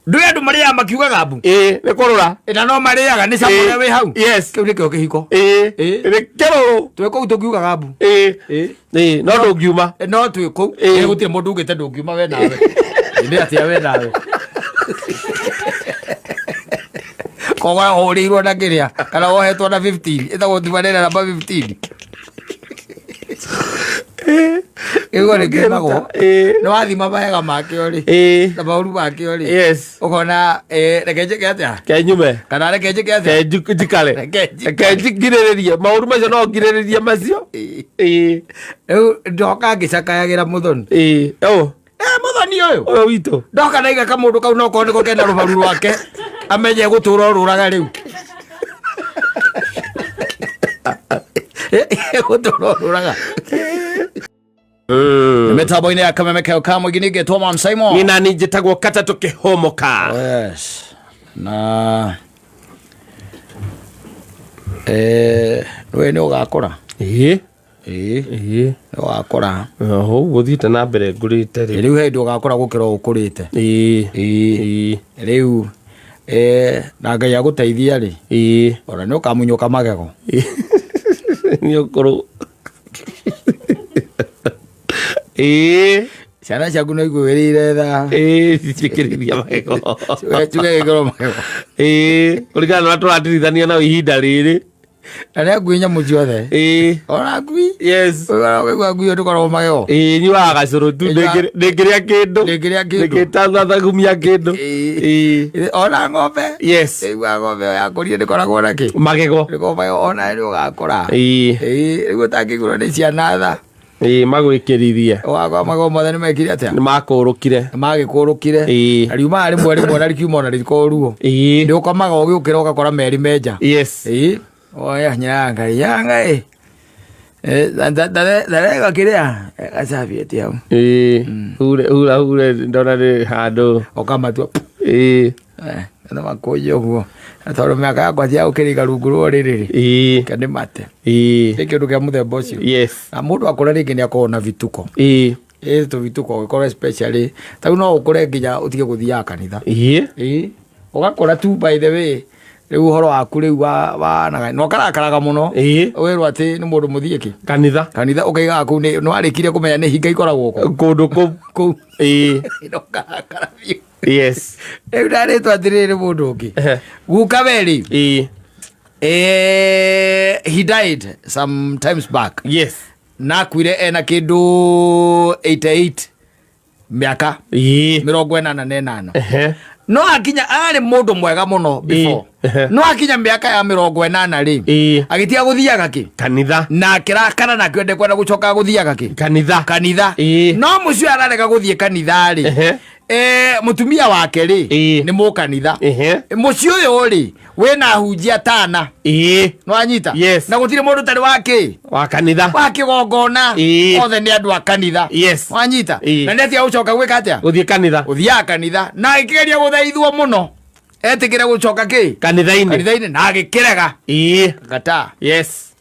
Ndũĩ andũ marĩaga makiugaga mbu. Ĩĩ, nĩ kũrũra. Na no marĩaga nĩ cama ũrĩa wĩ hau. Yes. Kĩu nĩkĩo kĩhiko. Ĩĩ. Ĩĩ. Nĩ kĩrũrũ. Twĩ kũu tũkiugaga mbu. Ĩĩ. Ĩĩ. Ĩĩ, no ndũngiuma. No twĩ kũu. Ĩĩ. Ĩ, gũtirĩ mũndũ ugĩte ndũngiuma we nawe. Nĩ atĩa we nawe? Koguo ũhũrĩirwo na kĩrĩa kana wohetwo na 15 ĩtagwo tumanĩra namba 15. Kĩguo nĩ kĩmagwo. Ĩĩ. Nĩ wathima mawega makĩo rĩ. Ĩĩ. Na maũru makĩo rĩ. Yes. Ũkona reke njĩke atĩa? Kenyume. Kana reke njĩke atĩa? Ke njikare. Reke njikare. Ke ngirĩrĩrie. Maũru macio no ngirĩrĩrie macio. Ĩĩ. Ĩĩ. Rĩu ndoka ngĩcakayagĩra mũthoni. Ĩĩ. Ũ. Eh, mũthoni ũyũ. Ũyũ witũ. Ndoka ndaiga kamũndũ kau no korwo nĩko kena rũbaru rwake amenye gũtũra ũrũraga rĩu. Gũtũra ũrũraga. Mĩtambo-inĩ ya Kameme Keo ka mũingĩ ningĩ Tom Simon. Nĩ nani njĩtagwo katatũ kĩhomoka. Yes. Na we nĩ ũgakũra. Ĩĩ. Ĩĩ. Ĩĩ. Nĩ ũgakũra. Oho, gũthiĩte na mbere ngũrĩte rĩ. Rĩu he hĩndĩ ũgakũra gũkĩra ũkũrĩte. Ĩĩ. Ĩĩ. Ĩĩ. Rĩu na Ngai agũteithia rĩ. Ĩĩ. Ona nĩ ũkamunyũka magego. Nĩ ũkũrũ. Ĩĩ. Ciana ciaku no igwĩrĩire tha. Ĩĩ, citiĩkĩrĩria magego. Cigekĩrwo magego. Ĩĩ, kũringana na ũrĩa tũratirithania nao ihinda rĩrĩ. Na nĩ ngui nyamũ ciothe. Ĩĩ. Ona ngui. Yes. Ũkaigua ngui ĩyo ndĩkoragwo magego. Ĩĩ, nyuaga gacũrũ tu ndĩngĩrĩa kĩndũ. Ndĩngĩrĩa kĩndũ. Ndĩngĩtathagumia kĩndũ. Ĩĩ. Ona ng'ombe. Yes. Ĩigua ng'ombe ĩyo yakũrire ndĩkoragwo na kĩ? Magego. Ndĩkoragwo magego ona nĩ ũgakũra. Ĩĩ. Ĩĩ, rĩu ũtangĩgũrwo nĩ ciana tha. Ĩĩ, magwĩkĩririe. Wakwa magego mothe nĩ mekire atĩa? Nĩ makũrũkire. Nĩ magĩkũrũkire. Ĩĩ. Na riumaga rĩmwe rĩmwe na rikiuma ona rĩtikoragwo ruo. Ĩĩ. Nĩ ũkomaga ũgĩũkĩra ũgakora merĩ menja. Yes. Ĩĩ. Oya nyanga nyanga ĩ. Ndarega kĩrĩa gacabieti hau. Ĩĩ. Hure hura hure ndona nĩ handũ. Ũkamatua. Ĩĩ. Nĩ makũnje ũguo. Na tondũ mĩaka yakwa ti ya gũkĩrĩga rungu rwa ũrĩrĩ rĩ. Ĩĩ. Reke ndĩmate. Ĩĩ. Nĩ kĩndũ kĩa mũthemba ũcio. Yes. Na mũndũ akũra rĩngĩ nĩ akoragwo na vituko. Ĩĩ. Ĩ tũvituko ũgĩkorwo especially ta rĩu no ũkũre nginya ũtige gũthiaga kanitha. Ĩĩ. Ĩĩ. Ũgakũra tu by the way rĩu ũhoro waku rĩu wa wa na ũkarakaraga mũno. Ĩĩ. Wĩrwo atĩ nĩ mũndũ mũthiĩ kĩ? Kanitha. Kanitha ũkaigaga kũu nĩ warĩkirie kũmenya nĩ hinga ikoragwo kũ. Kũndũ kũu. Kũu. Ĩĩ. Na ũkarakara biũ. Yes. Rĩu ndarĩtwo atĩrĩrĩ mũndũ ũngĩ. Ehe. Guka we rĩ. Ĩĩ. He died some times back. Yes. Na akuire ena kĩndũ 88 mĩaka Ĩĩ. 88. Ehe. No akinya arĩ mũndũ mwega mũno before. Ehe. No akinya mĩaka ya 80 rĩ. Ĩĩ. Agĩtiga gũthiaga kĩ? Kanitha. Na akĩrakara na akĩenda kwenda gũcoka gũthiaga kĩ? Kanitha. Kanitha. Ĩĩ. No mũciĩ ararega gũthiĩ kanitha rĩ. Ehe. Mũtumia wake rĩ Ĩĩ. nĩ mũkanitha. Ehe. Mũciĩ ũyũ rĩ wĩna hunjia tana. Ĩĩ. Nĩwanyita? Yes. Na gũtirĩ mũndũ ũtarĩ wa kĩ? Wa kanitha. Wa kĩgongona. Ĩĩ. Othe nĩ andũ a kanitha. Yes. Wanyita? Ĩĩ. Na nĩ atiga gũcoka gwĩka atĩa? Gũthiĩ kanitha. Gũthiaga kanitha. Na agĩkĩgeria gũthaithwo mũno. Etĩkĩre gũcoka kĩ? Kanitha-inĩ. Kanitha-inĩ na agĩkĩrega. Ĩĩ. Gata. Yes.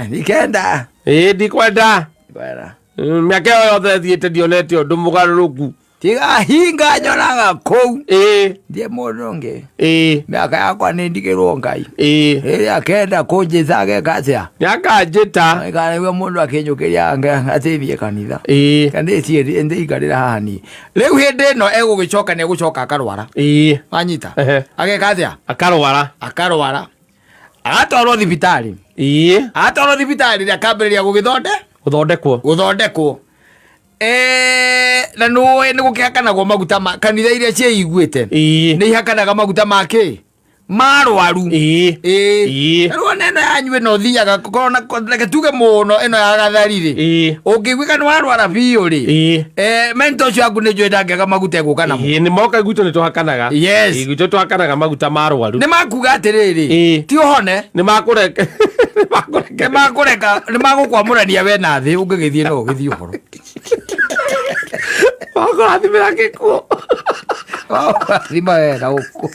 Ndikwenda. Ĩĩ ndikwenda. Ndikwenda. Mĩaka ĩyo yothe thiĩte ndionete ũndũ mũgarũrũku. Tiga hinga nyonaga kũu. Ĩĩ. Ndiĩ mũndũ ũngĩ. Ĩĩ. Mĩaka yakwa nĩ ndigĩrwo Ngai. Ĩĩ. Rĩrĩa akenda kũnjĩta ageka atĩa? Nĩakanjĩta. Nĩkaigua mũndũ akĩnjũkĩria atĩ thiĩ kanitha. Ĩĩ. Kana ndĩikarĩra haha niĩ. Rĩu hĩndĩ ĩno egũgĩcoka nĩ egũcoka akarwara. Ĩĩ. Wanyita? Ehe. Ageka atĩa? Akarwara. Akarwara. Agatwarwo thibitarĩ. Ĩĩ. Agatwarwo thibitarĩ rĩ akambĩrĩria gũgĩthonde? Gũthondekwo. Gũthondekwo. Na nĩũĩ nĩ gũkĩhakanagwo maguta ma kanitha iria ciĩiguĩte. Ĩĩ. Nĩ ihakanaga maguta ma kĩ? Marwaru. Ĩĩ. Ĩĩ. Ĩĩ. Rĩu ona ĩno yanyu ĩno ũthiaga korwo na reke tuge mũno ĩno ya gathari rĩ. Ĩĩ. Ũngĩiguĩka nĩ warwara biũ rĩ. Ĩĩ. Mento ũcio waku nĩ njũĩ ndangĩaga maguta egũka namo. Ĩĩ nĩ moka gwitũ nĩ tũhakanaga. Yes. Ĩĩ gwitũ tũhakanaga maguta ma arwaru. Nĩ makuga atĩrĩrĩ. Ĩĩ. Ti ũhone. Nĩ makũreka. Nĩ makũreka. Nĩ makũreka nĩ magũkwamũrania we na thĩ ũngĩgĩthiĩ no ũgĩthiĩ ũhoro. Makũrathimĩra gĩkuũ. Makũrathima we na ũkũ.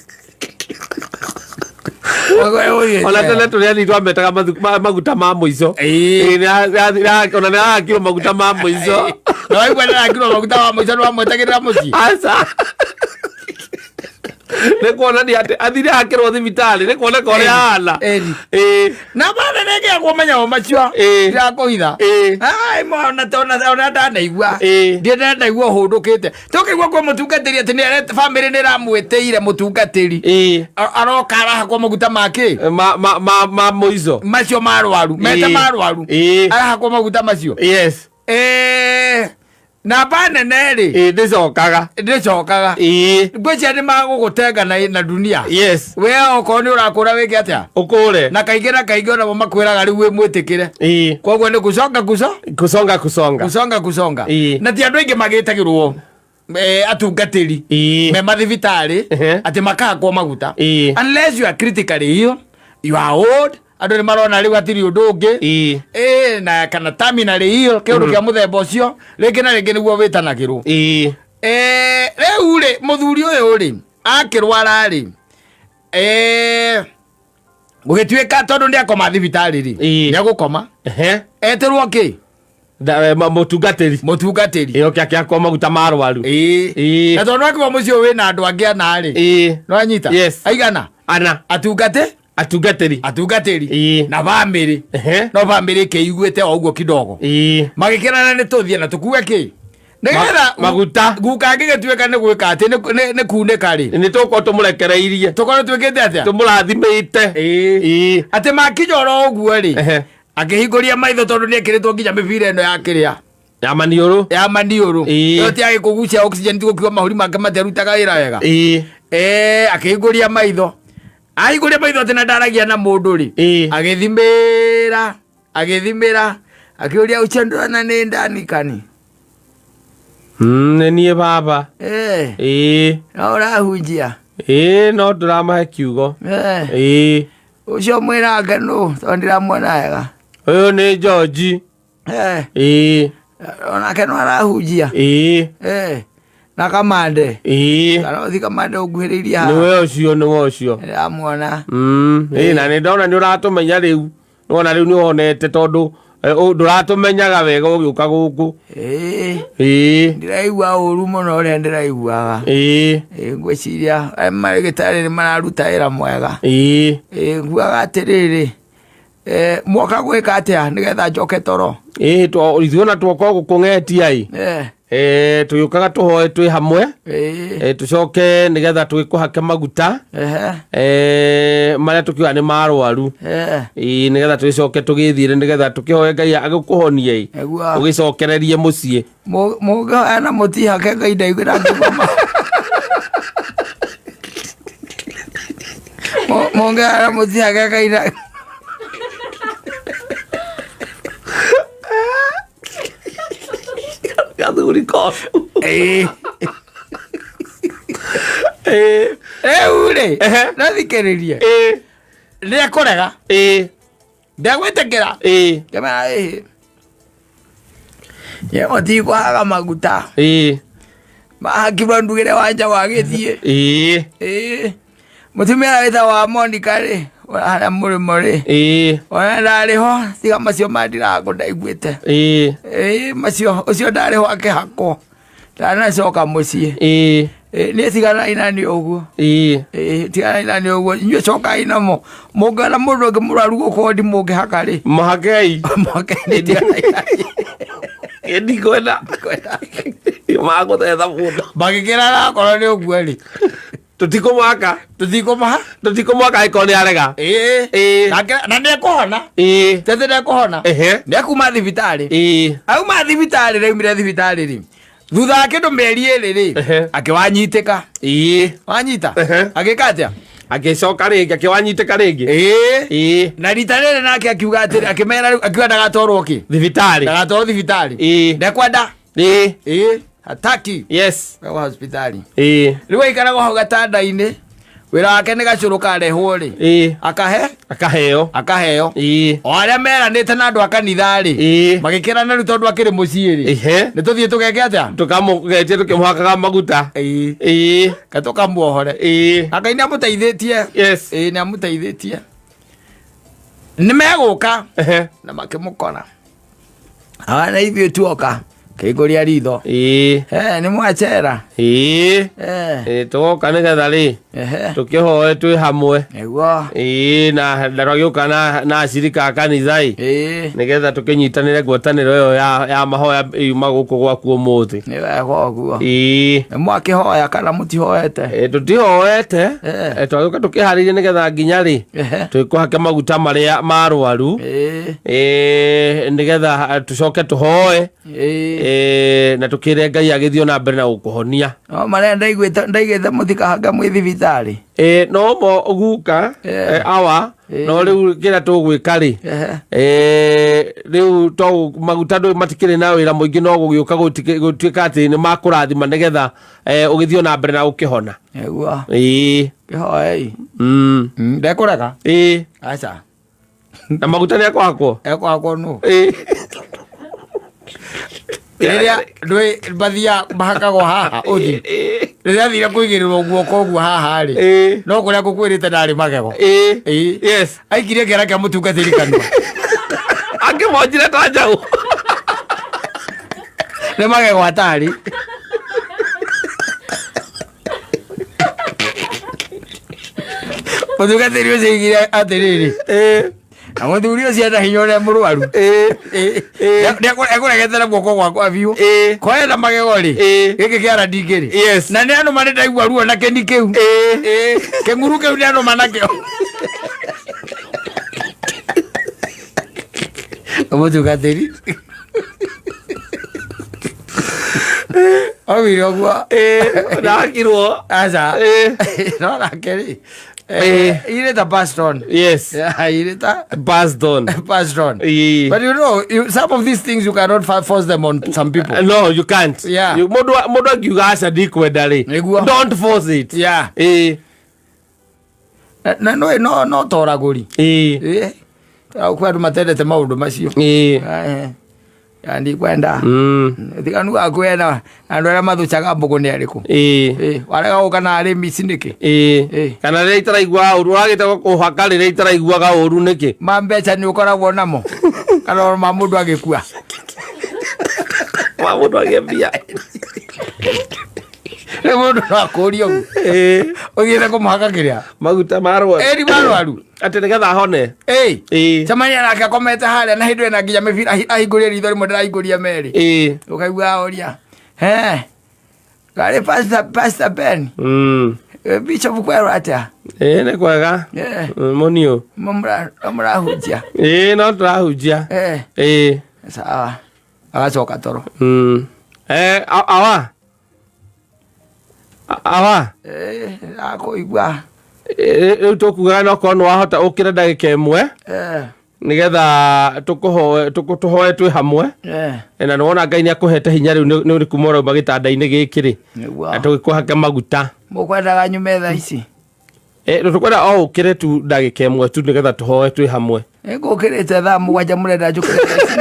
Ona tene tũrĩ anini twametaga maguta ma mũico. Ĩĩ. Ĩĩ, ona nĩ arakirwo maguta ma mũico. Na waigua nĩ arakirwo maguta ma mũico nĩ wamwetagĩrĩra mũciĩ. Aca. Nä kuonania atä athire akä rwo thibitarä nä kuoneka å rä a ahana. Ĩni. Ĩĩ. Na bana nĩngĩagwo menya o macio. Ĩĩ. Ndirakũhitha. Ĩĩ. Ai, mwana ona ndanaigua. Ĩĩ. Ndiĩ ndanaigua ũhũndũkĩte. Tũkĩigua kwĩ mũtungatĩri atĩ bamĩrĩ nĩ ĩramwĩtĩire mũtungatĩri. Ĩĩ. Aroka arahakwo maguta makĩ? Ma mũico. Macio marwaru. Mete Ĩĩ. marwaru. Ĩĩ. Arahakwo maguta macio. Yes. Eh, namba nene rĩ Ĩĩ, ndĩcokaga. Ndĩcokaga. Ĩĩ. Ngwĩciria nĩ magũgũtenga na dunia. Yes. We okorwo nĩ ũrakũra wĩke atĩa? Ũkũre. Na kaingĩ onamo makwĩraga rĩu wĩ mwĩtĩkĩre. Ĩĩ. Koguo nĩ kuconga kuco Kusonga kusonga. kusonga kusonga. Ĩĩ. Na ti andũ aingĩ magĩtagĩrwo atungatĩri Ĩĩ. me mathibitarĩ Ehe. atĩ makahakwo maguta. Ĩĩ. Unless you are critically ill, you are old, andũ nĩ marona rĩu hatirĩ ũndũ ũngĩ. Ĩĩ. Ĩĩ, na kana terminally ill, kĩũndũ kĩa mũthemba ũcio rĩngĩ na rĩngĩ nĩguo wĩtanagĩrwo. Ĩĩ. Rĩu rĩ, mũthuri ũyũ rĩ akĩrwara rĩ, gũgĩtuĩka tondũ nĩ akoma thibitarĩ rĩ, Ĩĩ. nĩ agũkoma Ehe. etĩrwo kĩ? Mũtungatĩri. Mũtungatĩri. Ĩĩ, oke akĩhakwo maguta ma arwaru. Ĩĩ. Ĩĩ. Na tondũ akiuga mũciĩ ũyũ wĩna andũ angĩ ana rĩ, Ĩĩ. nĩwanyita? Yes. Aigana? Ana. Atungate Atungatĩri. Atungatĩri. Ĩĩ. Na bamĩrĩ. Ehe. No bamĩrĩ ĩkĩiguĩte o ũguo kidogo. Ĩĩ. Magĩkĩrana nĩ tũthiĩ na tũkue kĩ nĩgetha Maguta. Guka angĩgĩtuĩka nĩ gwĩka atĩ nĩ kunĩka rĩ, Nĩ tũkorwo tũmũrekereirie. Tũkorwo twĩkĩte atĩa? Tũmũrathimĩte. Ĩĩ. Ĩĩ. Atĩ makinya oro ũguo rĩ, Ehe. akĩhingũria maitho tondũ nĩ ekĩrĩtwo nginya mĩbira ĩno ya kĩrĩa Ya maniũrũ. Ya maniũrũ. Ĩĩ. Ĩyo ti agĩkũgucia oxygen, ti gũkiuga mahũri make matiarutaga wĩra wega. Ĩĩ. Akĩhingũria maitho, ahingũria maitho atĩ na ndaragia na mũndũ rĩ, Ĩĩ. Agĩthimĩra akĩũria, ũcio ndũrona nĩ ndanikani? Nĩ niĩ baba. Ĩĩ. No ũrahunjia? Ĩĩ, no ndĩramahe kiugo. Ĩĩ. Ũcio mwĩnake nũ, tondũ ndĩramuona wega? Ũyũ nĩ George. Ĩĩ. Onake no arahunjia? Ĩĩ. Na kamande? Ĩĩ. Kana ũthi kamande ũnguhĩrĩirie haha. Nĩwe ũcio, nĩwe ũcio. Ndĩramuona. Ĩĩ, na nĩ ndona nĩ ũratũmenya rĩu, nĩwona rĩu nĩ wonete tondũ ndũratũmenyaga wega ũgĩũka gũkũ. Ĩĩ. Ĩĩ. Ndĩraigua ũru mũno ũrĩa ndĩraiguaga. Ĩĩ. Ĩĩ, ngwĩciria aya marĩgĩtarĩ nĩ mararuta wĩra mwega. Ĩĩ. Ĩĩ, nguaga atĩrĩrĩ, mwoka gwĩka atĩa nĩgetha njoke toro? Ĩĩ, ithuĩ ona twoka gũkũng'etia ĩ. Tũgĩũkaga tũhoe twĩ hamwe. Tũcoke nĩgetha tũgĩkũhake maguta. Marĩa tũkiuga nĩ marwaru. Ĩĩ, nĩgetha tũgĩcoke tũgĩthiĩre nĩgetha tũkĩhoe Ngai agĩkũhonie ĩ. Nĩguo. Ũgĩcokererie mũciĩ. Mũngĩhoya na mũtihake Ngai ndaiguĩra ngĩkoma. Mũngĩhoya na mũtihake Ngai nda- Gathuri koru. Ĩĩ. Ĩĩ. Rĩu rĩ, Ehe. no thikĩrĩrie. Ĩĩ. Nĩekũrega. Ĩĩ. Ndegwĩtĩkĩra. Ĩĩ. Kĩmera ĩĩ. Ye mũtikũhaga maguta. Ĩĩ. Mahakirwo ndugĩre wanja wa gĩthiĩ. Ĩĩ. Ĩĩ. Mũtumia wĩtagwo wa Monica rĩ, harĩa mũrĩmo rĩ. Ĩĩ. Ona ndarĩ ho, tiga macio ma ndirango ndaiguĩte. Ĩĩ. Ĩĩ, macio ũcio ndarĩ ho akĩhakwo. Ndanacoka mũciĩ. Ĩĩ. Ĩĩ, niĩ tiganai na niĩ ũguo. Ĩĩ. Ĩĩ, tiganai na niĩ ũguo. Inyuĩ cokai namo. Mũngĩona mũndũ ũngĩ mũrwaru gũkũ wondi mũngĩhaka rĩ. Mũhakei. Mũhakei, tiganai na niĩ. Ndikwenda. Magũthetha mũndũ. Magĩkĩrara akorwo nĩ ũguo rĩ. Tũtikũmwaka. Tũtikũmaha. Tũtikũmwaka angĩkorwo nĩ arega. Ĩĩ. Ĩĩ. Na nĩ ekũhona. Ĩĩ. Tete nĩ ekũhona. Ehe. Nĩ ekuma thibitarĩ. Ĩĩ. Auma thibitarĩ, raumire thibitarĩ rĩ. Thutha wa kĩndũ mĩeri 2 rĩ, Ehe. akĩwanyitĩka. Ĩĩ. Wanyita? Ehe. Agĩka atĩa? Agĩcoka rĩngĩ, akĩwanyitĩka rĩngĩ. Ĩĩ. Ĩĩ. Na rita rĩrĩ nake akiuga atĩrĩ, akĩmera rĩu, akiuga ndagatwarwo kĩ? Thibitarĩ. Ndagatwarwo thibitarĩ. Ĩĩ. Ndekwenda. Ĩĩ. Ĩĩ. Hataki. Yes. Wa hospitali. Ĩĩ. Rĩu aikaraga hau gatanda-inĩ. Wĩra wake nĩ gacũrũ karehwo rĩ. Ĩĩ. Akahe? Akaheo. Akaheo. Ĩĩ. O arĩa meranĩte na andũ a kanitha rĩ. Ĩĩ. Magĩkĩrana rĩu tondũ akĩrĩ mũciĩ rĩ. Ehe. Nĩ tũthiĩ tũgeke atĩa? Tũkamũgetie tũkĩmũhakaga maguta. Ĩĩ. Ĩĩ. Ka tũkamuohore. Ĩĩ. Na Ngai nĩ amũteithĩtie. Yes. Ĩĩ, nĩ amũteithĩtie. Nĩ megũka. Ehe. Na makĩmũkora. Hawa na ithuĩ tuoka. Kĩhingũria ritho. Ĩĩ. Nĩ mwacera. Ĩĩ. Ĩĩ, tũgoka nĩgetha rĩ. Tũkĩhoe twĩ hamwe. Nĩguo. Ĩĩ, na ndaragĩũka na acirika a kanitha ĩ, Ĩĩ. nĩgetha tũkĩnyitanĩre ngwatanĩro ĩyo ya mahoya yuma gũkũ gwaku ũmũthĩ. Nĩ wega ũguo. Ĩĩ. Nĩ mwakĩhoya kana mũtihoete? Tũtihoete. Twagĩũka tũkĩharĩrie nĩgetha nginya rĩ twĩkũhake maguta marĩa marwaru, nĩgetha tũcoke tũhoe, na tũkĩre Ngai agĩthiĩ na mbere na gũkũhonia. No marĩa ndaiguĩte mũtikahaka mwĩ thibitarĩ. No mo guka, awa no rĩu kĩrĩa tũgwĩka rĩ, rĩu to maguta ndũ matikĩrĩ na wĩra mũingĩ, no gũgĩũka gũtuĩka atĩ nĩ makũrathima nĩgetha ũgĩthiĩ na mbere na gũkĩhona. Nĩguo. Ĩĩ. Kĩhoei. Ndekũrega? Ĩĩ. Aca. Na maguta nĩ ekũhakwo? Ekũhakwo nũ? Ĩĩ. Rĩrĩa ndũĩ mbathia mahakagwo haha ũthiũ. Rĩrĩa athire kũigĩrĩrwo guoko ũguo haha rĩ, no kũrĩa ngũkwĩrĩte ndarĩ magego. Ĩĩ. Yes. Aikirie kĩara kĩa mũtungatĩri kanua. Akĩmonjire ta njaũ. Nĩ magego atarĩ. Mũtungatĩri ũcio aigire atĩrĩrĩ, na mũthuri ũcio ena hinya ũrĩa mũrwaru. Ekũregete na guoko gwakwa biũ. Koe na magego rĩ, gĩkĩ kĩara ndingĩrĩ. Yes. Na nĩ anũma nĩ ndaigua ruo na kĩni kĩu. Kĩng'uru kĩu nĩ anũma nakĩo. Mũtungatĩri augire ũguo. Ndakirwo. Aca. No nake rĩ, irĩ passed on. Yes. Yeah, irĩ ta Passed on. Passed on. Ĩĩ. But you know, some of these things you cannot force them on some people. No, you can't. Yeah. Mũndũ angiuga aca ndikwenda rĩ, Nĩguo. don't force it. Yeah. Ĩĩ. Na no toragũri. Ĩĩ. Ĩĩ. Kwĩ andũ matendete maũndũ macio. Ĩĩ. Ya ndikwenda. Thiganu waku ena andũ arĩa mathũcaga mbũgũ nĩ arĩkũ? Ĩĩ. Ĩĩ, warega gũka na arĩmi ici nĩkĩ? Ĩĩ. Ĩĩ. Kana rĩrĩa itaraiguaga ũru, ũragĩte kũhaka rĩrĩa itaraiguaga ũru nĩkĩ? Ma mbeca nĩ ũkoragwo namo kana o ma mũndũ agĩkua? Ma mũndũ agĩe mbia. Rĩu mũndũ no akũrie ũguo. Ĩĩ. Ũthiĩte kũmũhaka kĩrĩa? Maguta ma rwaru. Ĩri marwaru. Atĩ nĩgetha ahone. Ĩĩ. Ĩĩ. Cemania nake akomete harĩa na hĩndĩ ĩna nginya mĩbira ahingũrie ritho rĩmwe ndĩrahingũria merĩ. Ĩĩ. Ũkaigua oria. He. Karĩ Pastor Ben. Bishop kwerwo atĩa? Ĩĩ nĩ kwega. Mũniũ. Mũrahunjia. Ĩĩ no tũrahunjia. Ĩĩ. Sawa. Agacoka toro. Awa. Awa. Akũigua. Rĩu tũkugaga no korwo nĩ wahota ũkĩre ndagĩka ĩmwe, nĩgetha tũhoe twĩ hamwe. Na nĩ wona Ngai nĩ akũhete hinya rĩu nĩ kuma ũrauma gĩtanda-inĩ gĩkĩ rĩ. Nĩguo. Na tũgĩkũhake maguta. Mũkwendaga nyume thaa ici? Tũkwenda o ũkĩre tu ndagĩka ĩmwe tu nĩgetha tũhoe twĩ hamwe. Nĩngũkĩrĩte thaa 7 mũrenda njũkĩre thaa ici.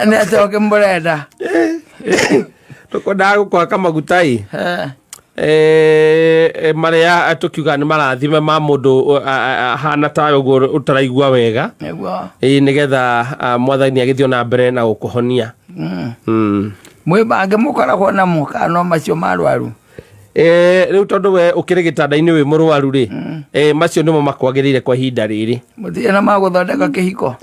Nĩ atĩa ũkĩmũrenda? Tũkwendaga gũkũhaka maguta ĩ. Marĩa tũkiuga nĩ marathime ma mũndũ ahana tawe ũguo ũtaraigua wega. Nĩguo. Ĩĩ, nĩgetha mwathani agĩthiĩ na mbere na gũkũhonia. Mwĩ mangĩ mũkoragwo namo kana no macio marwaru? Rĩu tondũ we ũkĩrĩ gĩtanda-inĩ wĩ mũrwaru rĩ, macio nĩmo makwagĩrĩire kwa ihinda rĩrĩ. Mũtirĩ na magũthondeka kĩhiko?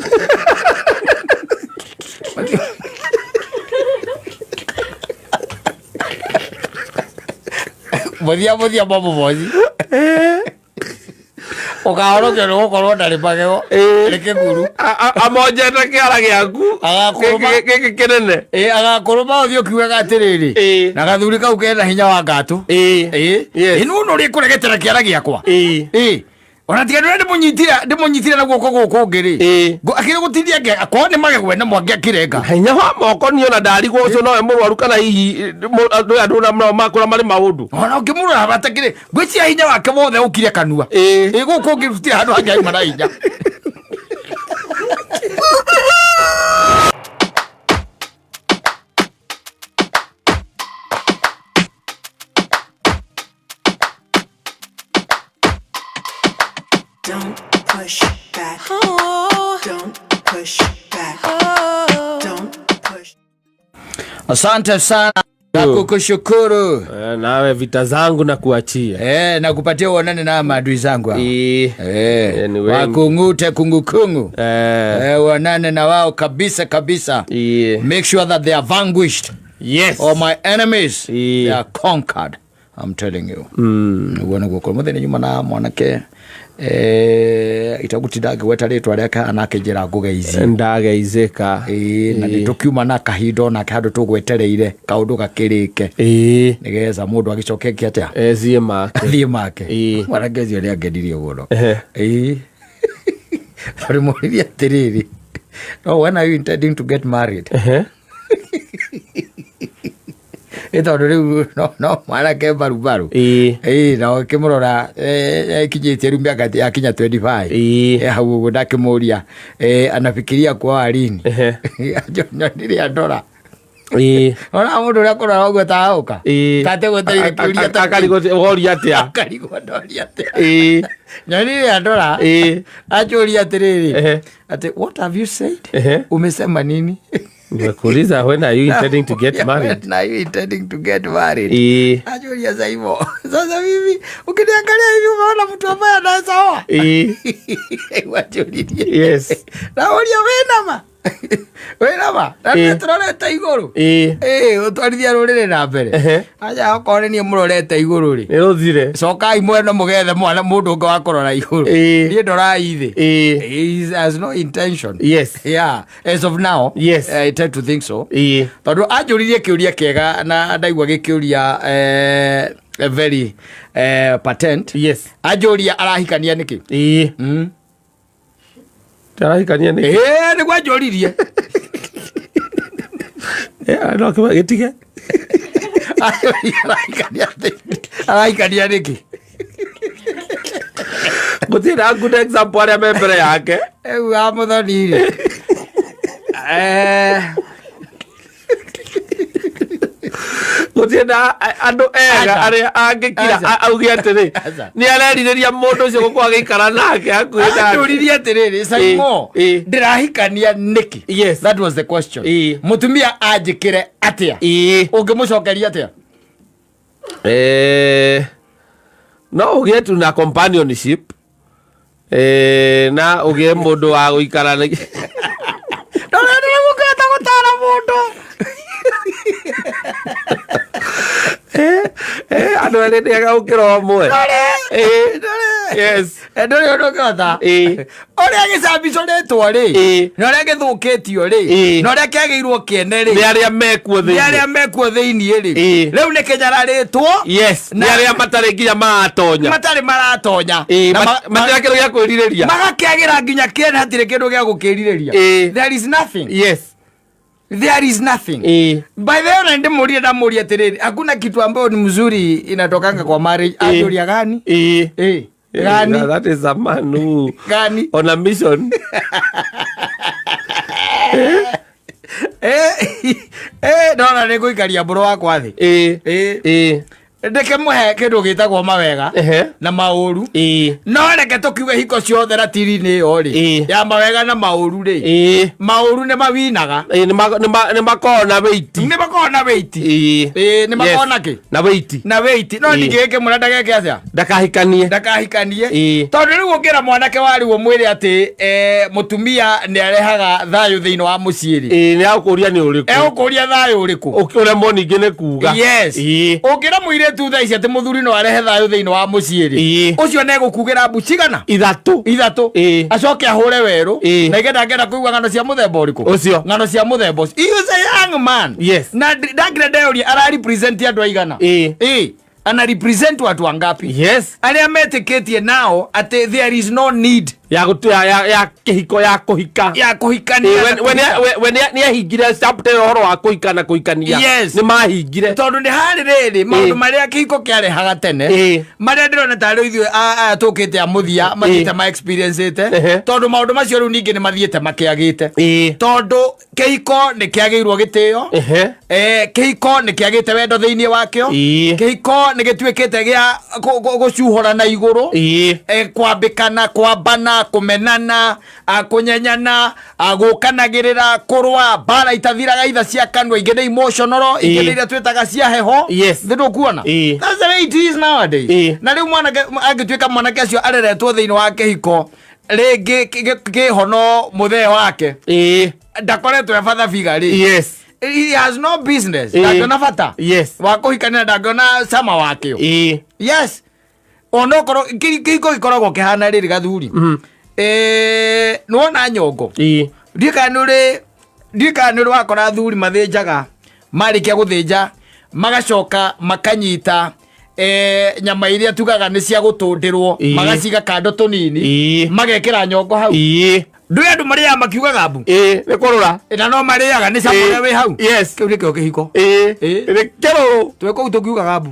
Mũthia mamũboci. Ũkahonokio nĩ gũkorwo ndarĩ magego. Nĩ kĩguru. Amonjete kĩara gĩaku. Agakũrũma. Gĩkĩ kĩnene. Ĩĩ, agakũrũma ũthiĩ ũkiugaga atĩrĩrĩ. Na gathuri kau kena hinya wa ngatũ. Ĩĩ. Yes. Ĩĩ, nũ ũrĩ kũregetera kĩara gĩakwa. Ĩĩ. Ĩĩ. Ona tiga ndũrĩa ndĩmũnyitire na guoko gũkũ ũngĩ rĩ. Ĩĩ. Akĩrĩ gũtindia akorwo nĩ magego ena mwangĩ akĩrenga. Hinya wa moko niĩ ona ndarigwo ũcio nowe mũrwaru kana hihi andũ arĩa nao makũra marĩ maũndũ. Ona ũngĩmũrora batakĩrĩ, ngwĩciria hinya wake wothe ũkire kanua. Ĩĩ. Ĩĩ, gũkũ ũngĩ gũtirĩ handũ hangĩ auma na hinya. Don't push back. Don't push back. Don't push. Asante sana na kukushukuru. Nawe vita zangu na kuachia. Na kupatia uonane na maadui zangu hao. Ni wengi. Wakungute kungukungu. Uonane na wao kabisa kabisa. Make sure that they are vanquished. All my enemies, they are conquered. I'm telling you. Niguo niguo kå må thä nä nyuma na mwanake itagutinda ngĩgweta rĩtwa rĩake anakĩnjĩra ngũgeithie. Ndageithĩka. Ĩĩ, na nĩ tũkiuma na kahinda onake handũ tũgwetereire kaũndũ gakĩrĩke nĩgetha mũndũ agĩcoke eke atĩa? Ethiĩ make. Athiĩ make. Mwanake ũcio nĩ angenirie mũno. Ĩĩ, tondũ mũririe atĩrĩrĩ, no when are you intending to get married? Ĩ tondũ rĩu no mwanake mbarubaru. Ĩĩ, na ũkĩmũrora ekinyĩtie rĩu mĩaka yakinya 25. Hau ũguo ndakĩmũria anafikiria kuoa lini. Nyonire andora. Ona mũndũ ũrĩa kũrora ũguo taũka. Tate gwetereire kĩũria ta kĩu. Akarigwo woria atĩa? Akarigwo ndoria atĩa. Nyonire andora. Anjũria atĩrĩrĩ. Ati what have you said? Umesema nini? Nimekuuliza when are you intending to get married? When are you intending to get married? Anjũria sasa hivyo. Sasa mimi ukiniangalia hivi umeona mtu ambaye anaweza oa? Wanjũririe. Na ũria wĩna ma? Wĩna ma? Na nĩ tũrorete igũrũ. Ũtwarithia rũrĩrĩ na mbere. Aja okorwo nĩ niĩ mũrorete igũrũ rĩ. Nĩ rũthire. Cokai mwene mũgethe mwana mũndũ ũngĩ wa kũrora igũrũ. Niĩ ndorai thĩ. He has no intention. Yeah, as of now. I tend to think so. Tondũ anjũririe kĩũria kĩega na ndaigua gĩkĩũria very patent. Anjũria arahikania nĩkĩ? Arahikania nĩkĩ? Nĩguo anjũririe. No gĩtige. Anjũririe arahikania nĩkĩ? Gũtirĩ na good example arĩa me mbere yake. Rĩu wa mũthoni rĩ. Gũtirĩ na andũ ega Aca. arĩa angĩkira Aca. auge atĩrĩ, Aca. nĩ arerirĩria mũndũ ũcio gũkorwo agĩikara nake hakuhĩ nake. Anjũririe atĩrĩrĩ, Saimo, ndĩrahikania nĩkĩ? That was the question. Mũtumia anjĩkĩre atĩa? Ũngĩmũcokeria atĩa? No ũgĩe tu na companionship. Na ũgĩe mũndũ wa gũikara na Ndũrenda gũkĩhota gũtara mũndũ. Andũ erĩ nĩ ega gũkĩra ũmwe. Ndũrĩ. Ndũrĩ ũndũ ũngĩhota. Ũrĩa gĩcambicũrĩtwo rĩ, na ũrĩa gĩthũkĩtio rĩ, na ũrĩa kĩagĩirwo kĩene rĩ, Nĩ arĩa mekuo nĩ thĩinĩ. arĩa mekuo thĩinĩ rĩ. Rĩu nĩ kĩnyararĩtwo. Nĩ arĩa matarĩ nginya maratonya. Matarĩ maratonya. Na Matirĩ kĩndũ gĩa kwĩrirĩria. Magakĩagĩra nginya kĩene hatirĩ kĩndũ gĩa gũkĩrirĩria. There is nothing. There is nothing. By the way, ndĩmũrie ndamũria atĩrĩrĩ, hakuna kitu ambayo ni mzuri inatokanga kwa marriage. Anjũria gani? Gani? That is a man who Gani? on a mission. Ndona nĩ ngũikaria mbũrũ wakwa thĩ. Ndĩkĩmũhe kĩndũ gĩtagwo mawega na maũru. No reke tũkiuge hiko ciothe ratiri-inĩ ĩyo rĩ, ya mawega na maũru rĩ, maũru nĩ mawinaga. Nĩ makoragwo na wĩiti. Nĩ makoragwo na wĩiti. Nĩ makoragwo na kĩ? Na wĩiti. Na wĩiti. No ndingĩgĩkĩmwĩra ndageke atĩa? Ndakahikanie. Ndakahikanie. Tondũ rĩu ũngĩra mwanake warĩguo mwĩre atĩ mũtumia nĩ arehaga thayũ thĩinĩ wa mũciĩ rĩ. Nĩ agũkũria nĩ ũrĩkũ? Egũkũria thayũ ũrĩkũ? Ũremwo ningĩ nĩ kuga. Ũngĩra mũirĩtu thaa ici atĩ mũthuri no arehe thayũ thĩinĩ wa mũciĩ rĩ, ũcio nĩ egũkugĩra mbu cigana? Ithatũ. Ithatũ. Acoke ahũre werũ. Na igenda angĩenda kũigua ng'ano cia mũthemba ũrĩkũ? Ũcio. Ng'ano cia mũthemba ũcio. He is a young man. Na ndangĩra ndeyũria ara represent andũ aigana? Ana represent watu wangapi? Arĩa metĩkĩtie nao atĩ there is no need Ya gũtu-, ya, ya, ya kĩhiko, ya kũhika. Ya kũhikania na kũhika. We nĩ ahingire chapter ũhoro wa kũhika na kũhikania. Nĩ mahingire. Tondũ nĩ harĩ rĩrĩ, maũndũ marĩa kĩhiko kĩarehaga tene, marĩa ndĩrona tarĩ ithuĩ aya tũkĩte a mũthia, mathiĩte ma experience-ĩte. Tondũ maũndũ macio rĩu ningĩ nĩ mathiĩte makĩagĩte. Tondũ kĩhiko nĩ kĩagĩirwo gĩtĩo. Kĩhiko nĩ kĩagĩte wendo thĩinĩ wakĩo. Kĩhiko nĩ gĩtuĩkĩte gĩa gũcuhũra na igũrũ. Kwambĩkana, kwambana, A kũmenana, a kũnyenyana, a gũkanagĩrĩra, kũrũa mbara itathiraga, itha cia kanua, ingĩ nĩ emotional, ingĩ nĩ iria twĩtaga cia heho. Nĩ ndũkuona? That's the way it is nowadays. Na rĩu mwanake angĩtuĩka mwanake ũcio areretwo thĩinĩ wa kĩhiko rĩngĩ kĩhono mũthee wake ndakoretwo e father figure rĩ, he has no business, ndangĩona bata wa kũhikania, ndangĩona cama wakĩo. Yes, onokorwo kĩhiko gĩkoragwo kĩhana rĩrĩ, gathuri, nĩwona nyongo, ndiũĩ kana nĩ ũrĩ wakora athuri mathĩnjaga, marĩkia gũthĩnja magacoka makanyita nyama iria tugaga nĩ cia gũtũndĩrwo, magaciga kando tũnini, magekĩra nyongo hau. Ndũĩ andũ marĩaga makiugaga mbu? Nĩ kũrũra. Na no marĩaga nĩ cama ũrĩa wĩ hau. Kĩu nĩkĩo kĩhiko. Nĩ kĩrũrũ. Twĩ kũu tũkiugaga mbu.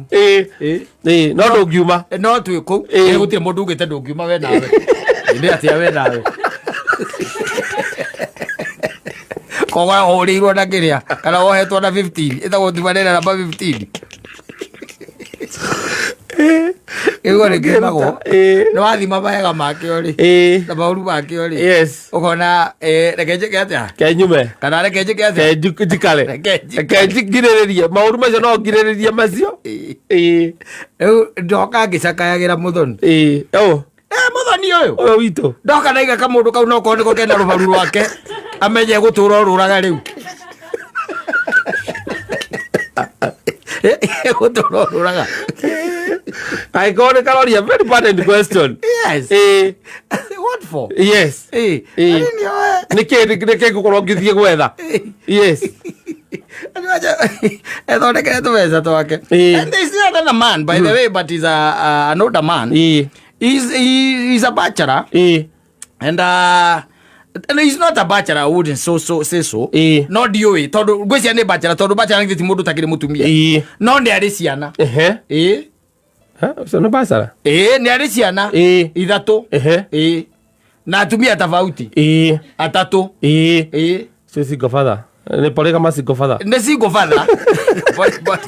No ndũngiuma. No twĩ kũu. Gũtirĩ mũndũ ugĩte ndũngiuma we nawe. Nĩ atĩa we nawe koguo hũrĩirwo na kĩrĩa kana wohetwo na 15 ĩtagwo tumanĩra namba 15, kĩugo nĩ kiumagwo. Nĩ wathima mawega makĩo rĩ na maũru makĩo rĩ, ũkona reke njĩke atĩa? Kenyume. Kana reke njĩke atĩa? Ke njikare. Reke njikare. Reke ngirĩrĩrie maũru macio, no ngirĩrĩrie macio. Rĩu ndoka ngĩcakayagĩra mũthoni. Ũ Mũthoni ũyũ. Ũyũ witũ. Ndoka ndaiga kamũndũ kau no korwo nĩko kena rũbaru rwake, amenye gũtũra ũrũraga rĩu, gũtũra ũrũraga. Angĩkorwo nĩ karoria very pertinent question. What for? Arĩ nĩoe. Nĩkĩ nĩkĩ ngũkorwo ngĩthiĩ gwetha? Yes. Ethondekere tũbeca twake. And he's not another man, by the way, but he's an older man. He's a bachelor. And he's not a bachelor, I wouldn't so say so. No ndiũĩ tondũ ngwĩciria nĩ bachelor, tondũ bachelor nĩ ti mũndũ ũtakĩrĩ mũtumia. No nĩ arĩ ciana. Ha, ũcio nĩ bachelor? Ĩĩ, nĩ arĩ ciana 3. Ĩĩ, na atumia tofauti 3. Ĩĩ. Ũcio single father, nĩ polygamous single father. Nĩ single father.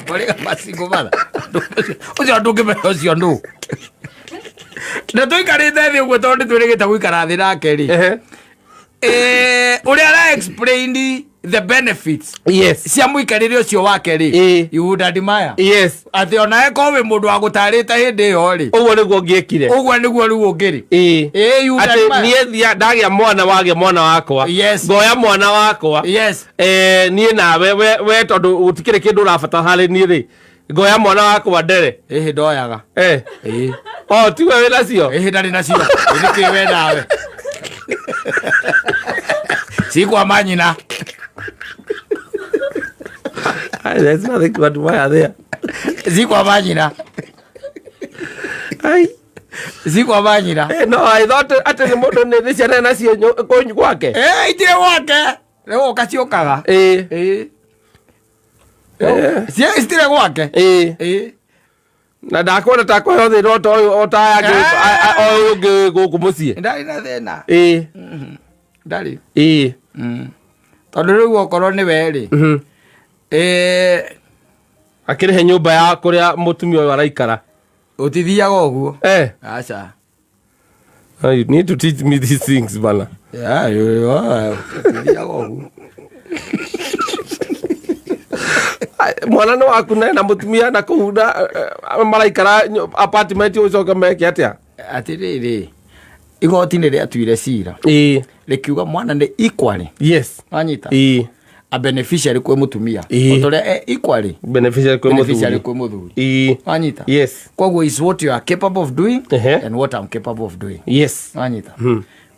Polygamous single father ũcio ndũngĩmenya ũcio nũ, na tũikarĩte thĩ ũguo tondũ nĩ twĩrĩgĩte gũikara thĩ nake rĩ, ũrĩa ara explain the benefits cia mũikarĩre ũcio wake rĩ, you would admire atĩ ona eko wĩ mũndũ wa gũtarĩte hĩndĩ ĩyo rĩ, Ũguo nĩguo ngĩekire. Ũguo nĩguo rĩu ũngĩrĩ. You would Atĩ admire. niĩ thia ndagĩa mwana, wagĩa mwana wakwa, ngoya mwana wakwa, niĩ nawe we tondũ gũtikĩrĩ kĩndũ ũrabatara harĩ niĩ rĩ, ngoya mwana wakwa ndere. Ĩhĩ, ndoyaga. O tiwe wĩ nacio. Ĩhĩ, ndarĩ nacio. Nĩkĩ we nawe cikwa manyina? Ai, there's nothing to admire there. Cikwa manyina. Ai. Cikwa manyina. No, I thought atĩ nĩ mũndũ nĩ ciana nacio kũu gwake. Itirĩ gwake, rĩu ũka ciũkaga. Citirĩ gwake. Na ndakuona ta kũheo thĩna o ta ũyũ, o ta aya angĩ, o ũyũ ũngĩ gũkũ mũciĩ. Ndarĩ na thĩna. Ndarĩ. Tondũ rĩu okorwo nĩ we rĩ, Akĩrĩhe nyũmba ya kũrĩa mũtumia ũyũ araikara. Ũtithiaga ũguo. Aca. Oh, you need to teach me these things, bana. Yeah, ũtithiaga ũguo. Ai, mwana nĩ waku na ena mũtumia na kũu na maraikara apartment, ũcoke meke atĩa? Atĩrĩrĩ, igoti nĩ rĩatuire cira, rĩkiuga mwana nĩ equally, wanyita, a beneficiary kwĩ mũtumia o ta ũrĩa e equally beneficiary kwĩ beneficiary mũthuri. Kwĩ mũthuri. Wanyita? Yes. Koguo is what you are capable of doing and what I'm capable of doing. Wanyita?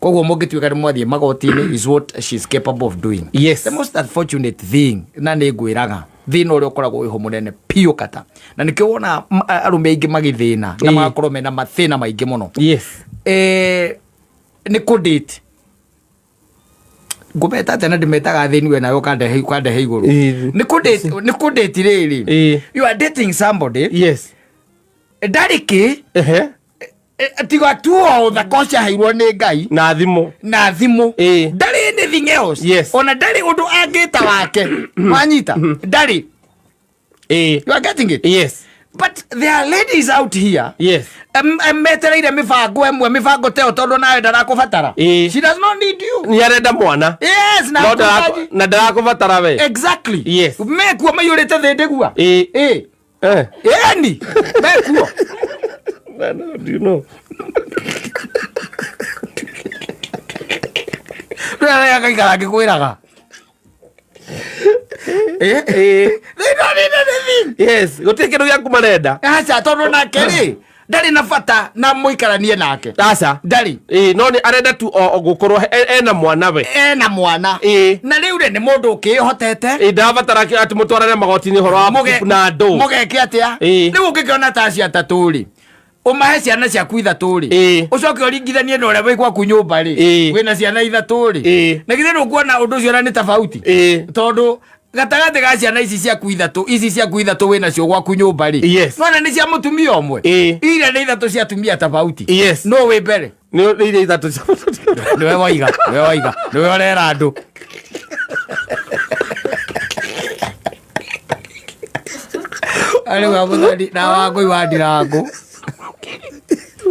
Koguo mũngĩtuĩka nĩ mwathiĩ magoti-inĩ, is what she's capable of doing. The most unfortunate thing, na nĩ ngwĩraga thĩna ũrĩa ũkoragwo wĩho mũnene biũ kata, na nĩkĩo wona arũme aingĩ magĩthĩna na magakorwo mena mathĩna maingĩ mũno, nĩ kũ-date. Ngũmeta atĩa na ndĩmetaga thĩni, we nawe ũkandehe igũrũ. Nĩ kũ-date rĩrĩ, you are dating somebody, ndarĩ kĩ, tiga tu o ũthaka ũcio aheirwo nĩ Ngai na thimũ. Na thimũ. Ndarĩ anything else. Ona ndarĩ ũndũ angĩta wake, wanyita? Ndarĩ. You are getting it? Yes. But There are ladies out here metereire mĩbango ĩmwe, mĩbango teo, tondũ nawe ndarakũbatara. She does not need you. Nĩ arenda mwana. Yes, na No na ndarakũbatara we. Exactly. Yes. Mekuo maiyũrĩte thĩ ndĩgua. Ĩ. Ĩni mekuo. No, do you know? Rĩrĩa agaikara ngĩkwĩraga. They don't need anything. Yes, gũtirĩ kĩndũ gĩaku marenda. Aca, tondũ nake rĩ, ndarĩ na bata na mũikaranie nake. Aca. Ndarĩ. Ĩ, no nĩ arenda tu o gũkorwo ena mwana we. Ena mwana. Na rĩu rĩ, nĩ mũndũ ũkĩĩhotete. Ĩ, ndarabatara atĩ mũtwarane magoti-inĩ ũhoro wa na andũ. Mũgeke atĩa? Rĩu ũngĩkĩona ta acio atatũ rĩ, ũmahe ciana ciaku ithatũ rĩ, ũcoke ũringithanie na ũrĩa wĩ gwaku nyũmba rĩ, wĩna ciana ithatũ rĩ, na githĩ ndũkuona ũndũ ũcio na nĩ tofauti? Tondũ gatagatĩ ga ciana ici ciaku ithatũ, ici ciaku ithatũ wĩ nacio gwaku nyũmba rĩ, nona nĩ cia mũtumia ũmwe. Iria nĩ ithatũ cia atumia tofauti. No wĩ mbere. Nĩ iria ithatũ cia Nĩwe waiga, nĩwe waiga, nĩwe ũrera andũ. Arĩ wa mũthoni na Wangũi wa Ndirangũ.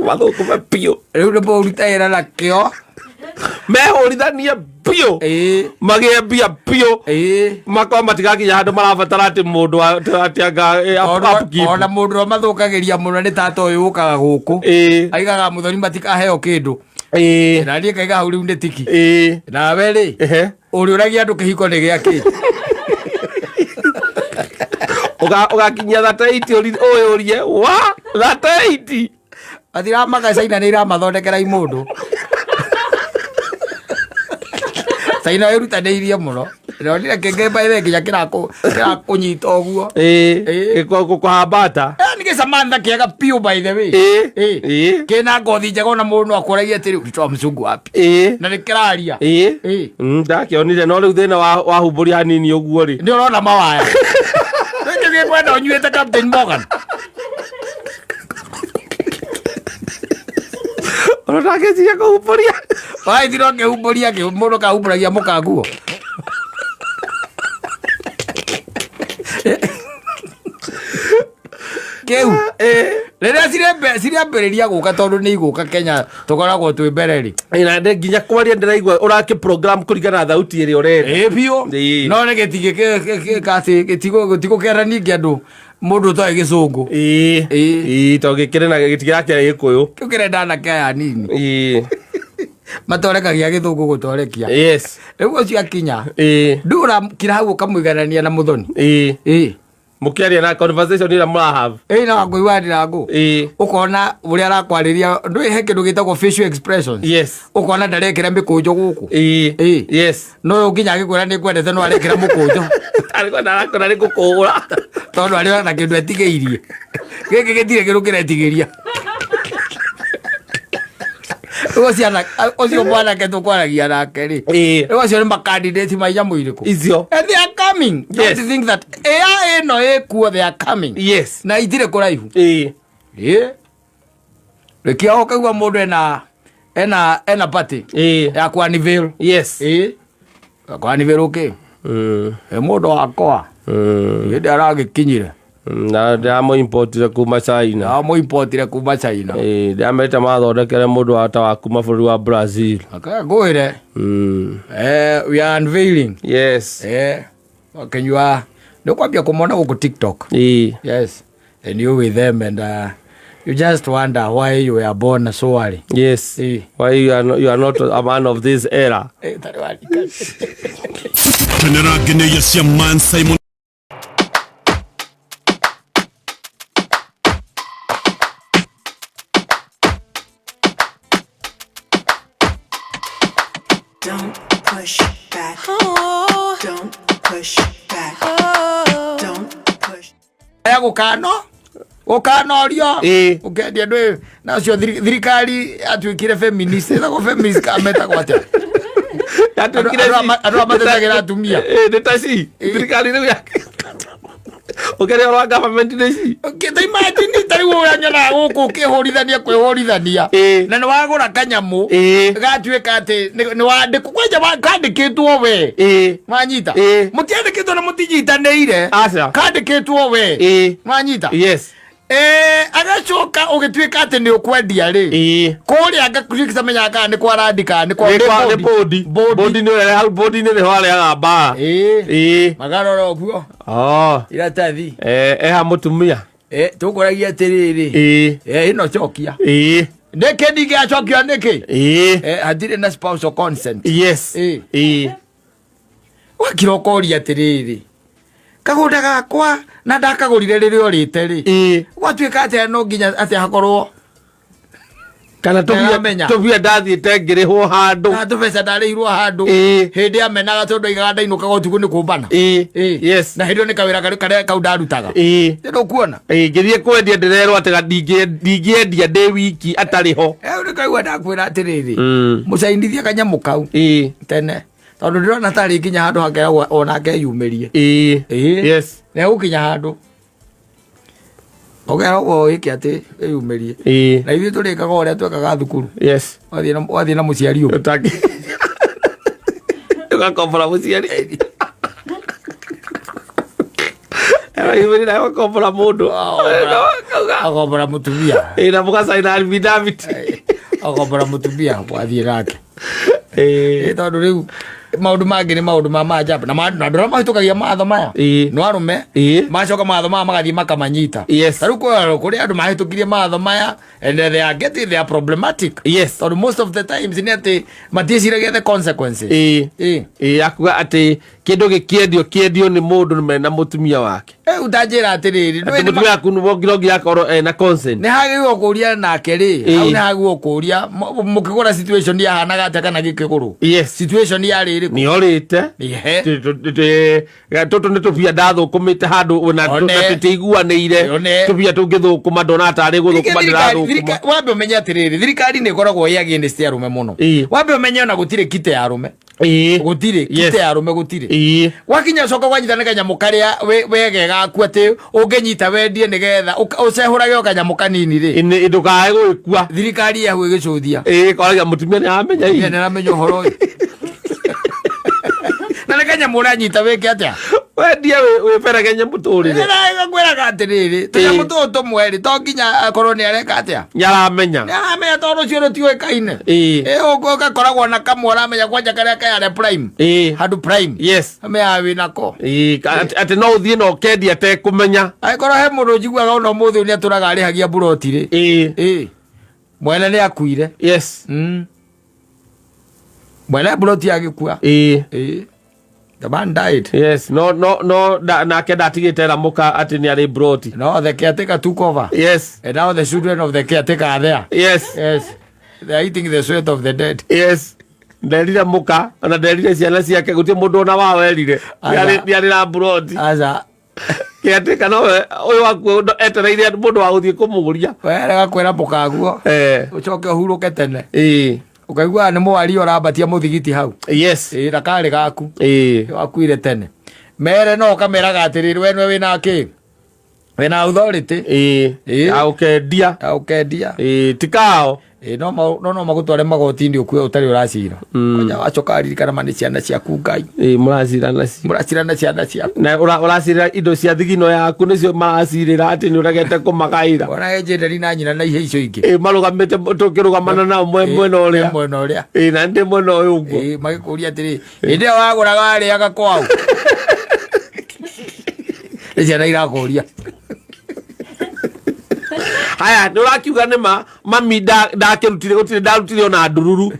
Mathũkũme biũ. Rĩu nĩ mũrute wĩra na kĩo. Mehũrithanie biũ. Magĩe mbia biũ. Makorwo matigakinya handũ marabatara atĩ mũndũ atĩ anga upkeep. Ona mũndũ ũrĩa mathũkagĩria mũno nĩ tata ũyũ ũkaga gũkũ. Aigaga mũthoni matikaheo kĩndũ. Na niĩ ngaiga hau rĩu nĩ tiki. Nawe rĩ, ũrĩũragia andũ kĩhiko nĩ gĩa kĩ? Ũgakinyia 38 ũyũrie wa 38. Matiramaga China nĩ iramathondekera imũndũ. China ĩrutanĩirie mũno. Ndonire kĩngĩ by the way nginya kĩrakũnyita ũguo. Gĩkũhambata. Nĩ gĩcamantha kĩega biũ by the way. Kĩna ngothi njega, ona mũndũ no akũragia atĩrĩ, ulitoa mzungu wapi? Na nĩ kĩraria. Ndakĩonire, no rĩu thĩna wahumbũria hanini ũguo rĩ. Nĩ ũrona mawaya. Gĩkĩ gĩkwenda ũnyuĩte Captain Morgan. Ona ndangĩciria kũhumbũria. Waithira ũkĩhumbũria kĩ mũndũ kahumbũragia mũkanguo. Kĩu rĩrĩa cirambĩrĩria gũka, tondũ nĩ igũka Kenya, tũkoragwo twĩ mbere rĩ. Na ndĩ nginya kwaria ndĩraigua ũrakĩ program kũringana na thauti ĩrĩa ũrenda. Ĩ biũ. No nĩ gĩtigũkĩara ningĩ andũ mũndũ ũtoĩ gĩcũngũ. Ĩ, tondũ gĩkĩrĩ na gĩtirakĩra gĩkũyũ. Kĩu kĩrenda anake aya anini matorekagia gĩthũngũ gũtorekia. Rĩu ũcio akinya ndũrakira hau ũkamũiganania na mũthoni. Mũkĩaria na conversation ĩrĩa mũrahave. Ĩ, na Wangũi wa Ndirangũ. Ũkona ũrĩa arakwarĩria, ndũĩ he kĩndũ gĩtagwo facial expressions. Ũkona ndarekĩra mĩkũnjo gũkũ. No ũyũ nginya agĩkwĩra nĩ ngwendete no arekĩra mũkũnjo. Arĩkwenda arakona nĩ gũkũgũra. Tondũ arĩ na kĩndũ etigĩirie. Gĩkĩ gĩtirĩ kĩndũ kĩretigĩria. Rĩu ũcio mwanake tũkwaragia nake rĩ, rĩu acio nĩ makandidate ma nyamũ irĩkũ? Icio. And they are coming. Don't think that ĩa ĩno ĩkuo, they are coming. Na itirĩ kũraihu. Ĩ, rĩkia ũkaigua mũndũ ena party ya kwanivĩl. Ĩ, kwanivĩl ũkĩ ĩ mũndũ wakwa hĩndĩ aragĩkinyire. Na ndĩramũimportire kuma China. Ndamũimportire kuma China. Ĩ, ndĩramerĩte mathondekere mũndũ wa ta wa kuma bũrũri wa Brazil. Ngwĩre, we are unveiling. Wakinyua nĩ ũkwambia kũmona gũkũ TikTok. Yes, and you with them and you just wonder why you were born so early. Yes. Why you are not a man of this era. Tarĩ warika. Kenera ngeneia cia Man Simon. Don't push back. Don't push back. Don't push. Aya gũkano gũkanorio ũkendia ndũ nacio thirikari atuĩkire feminist, ĩtagwo feminist kana metagwo atĩa? Andũ arĩa matetagĩra atumia. Nĩ ta ci thirikari rĩu yake ũkĩrĩa ũhoro wa government nĩ ci. Ta imagine ta rĩu ũrĩa nyonaga gũkũ ũkĩhũrithania kwĩhũrithania na nĩ wagũra kanyamũ gatuĩka atĩ nĩ wandĩkwo kwanja kandĩkĩtwo we. Wanyita? Mũtiandĩkĩtwo na mũtinyitanĩire. Aca. Kandĩkĩtwo we. Wanyita? Yes. Agacoka ũgĩtuĩka atĩ nĩ ũkwendia rĩ, kũrĩa ngakũmenyaga kana nĩ kwa randi kana nĩ kwa Nĩ kwa nĩ nĩ bodi. Bodi. Bodi nĩ ũrĩa hau bodi-inĩ nĩho arĩaga mbaa. Magarora ũguo iratathi. Eha mũtumia. Tũkũragia atĩrĩrĩ, ĩno cokia. Nĩkĩ ndingĩacokio nĩkĩ? Hatirĩ na spousal consent. Wakira ũkoria atĩrĩrĩ, kagũnda gakwa na ndakagũrire rĩrĩa ũrĩte rĩ, gwatuĩka atĩa no nginya atĩ hakorwo Kana tũbia Nĩaramenya. tũbia ndathiĩte ngĩrĩhwo handũ. Na tũbeca ndarĩirwo handũ hĩndĩ amenaga tondũ aigaga ndainũkaga ũtukũ nĩ kũmbana. Na hĩndĩ ĩyo nĩ kawĩra karĩa kau ndarutaga. Nĩ ndũkuona. Ngĩthiĩ kwendia ndĩrerwo atĩ ndingĩendia ndĩ wiki atarĩ ho. Nĩ kaigua ndakwĩra atĩrĩrĩ, mũcainithie kanyamũ kau tene, tondũ ndĩrona tarĩ nginya handũ hakeragwo onake eyumĩrie. Nĩ egũkinya handũ ũkeragwo wĩke atĩ wĩyumĩrie. Na ithuĩ tũrĩkaga ũrĩa twekaga thukuru. Wathiĩ na mũciari ũngĩ. Ũgakombora mũciari. Ĩra ũgakombora mũndũ. Agombora mũtumia. Na mũgacaina affidavit. Agombora mũtumia wathiĩ nake. Tondũ rĩu maũndũ mangĩ nĩ maũndũ ma maajabu na na andũ arĩa mahĩtũkagia mawatho maya no arũme. Macoka mawatho maya magathiĩ makamanyita. Ta rĩu kũrĩ andũ mahĩtũkirie mawatho maya and they are getting, they are problematic. Tondũ most of the times nĩ atĩ matiĩciragia the consequences. Akuga atĩ kĩndũ gĩkĩendio kĩendio nĩ mũndũ mena mũtumia wake. Ũtanjĩra atĩrĩrĩ, Atĩ mũtumia waku no nginya akorwo ena consent. Nĩ hagĩrĩirwo kũria nake rĩ, hau nĩ hagĩrĩirwo kũria mũkĩgũra situation yahanaga atĩa kana gĩkĩgũrwo situation yarĩ ĩrĩkũ. Nĩ orĩte. Tũtũ nĩ tũbia ndathũkũmĩte handũ na One. na tũtiiguanĩire. One. Tũbia tũngĩthũkũma ndona tarĩ gũthũkũma ndĩrathũkũma. Wambe ũmenye atĩrĩrĩ, thirikari nĩ ĩkoragwo ĩ against arũme mũno. Wambe ũmenye ona gũtirĩ kite ya arũme. Gũtirĩ kite ya arũme, gũtirĩ. Gwakinya coka gwanyita nĩ kanyamũ karĩa wege gaku atĩ ũngĩnyita wendie nĩgetha ũcehũrage o kanyamũ kanini rĩ, Ndũkae gũgĩkua. Thirikari yahu ĩgĩcũthia. Koragia mũtumia nĩ aramenya Nĩ hihi. aramenya ũhoro ũyũ na nĩ kanyamũ ũranyita wĩke atĩa? Wendie wĩberegenye mũtũrĩre. Ngwĩraga atĩrĩrĩ, tũnyamũ tũtũ tũmwe rĩ, to nginya akorwo nĩ areka atĩa. Nĩ aramenya. Nĩ aramenya tondũ rũcio rũtiũĩkaine. Ũgakoragwo na kamwe ũramenya kwanja karĩa kayarĩa prime, handũ prime, amenyaga wĩnako. Atĩ no ũthiĩ na ũkendia atekũmenya. Angĩkorwo he mũndũ njiguaga ona ũmũthĩ ũyũ nĩ atũraga arĩhagia mburoti rĩ, mwene nĩ akuire. Mwene mburoti agĩkua. The man died. Yes, no nake ndatigĩte ra mũka atĩ nĩ arĩ broti. No the caretaker took over. And now the children of the caretaker are there. Yes, they are eating the sweat of the dead. Yes, nderire mũka ona nderire ciana ciake, gũtirĩ mũndũ ona wao erire nĩ arĩ na broti. Aca. Kĩatĩka nowe ũyũ waku etereire mũndũ wa gũthiĩ kũmũgũria. Werega kwĩra mũkaguo ũcoke ũhurũke tene. Ũkaiguaga nĩ mwaria ũrambatia mũthigiti hau. Na karĩ gaku wakuire tene, mere no ũkameraga atĩrĩrĩ, we nĩwe wĩna kĩ, wĩna authority Ya ũkendia. Ya ũkendia. Ti kao. No magũtware magoti-inĩ ũkue ũtarĩ ũracira. Kwanja wacoka aririkana ma nĩ ciana ciaku Ngai. Mũracira nacio. Mũracira na ciana ciaku. Na ũracirĩra indo cia thigino yaku nĩcio maracirĩra atĩ nĩ ũregete kũmagaĩra. Ona ĩnjenderi na nyina na ihe icio ingĩ. Marũgamĩte tũkĩrũgamana nao mwena ũrĩa. Mwena ũrĩa. Na ndĩ mwena ũyũ ũguo. Magĩkũria atĩrĩ, hĩndĩ ĩyo wagũraga warĩaga kwao? Nĩ ciana irakũria. Haya, nĩ ũrakiuga nĩ ma mami ndakĩrutire gũtirĩ ndarutire ona ndururu.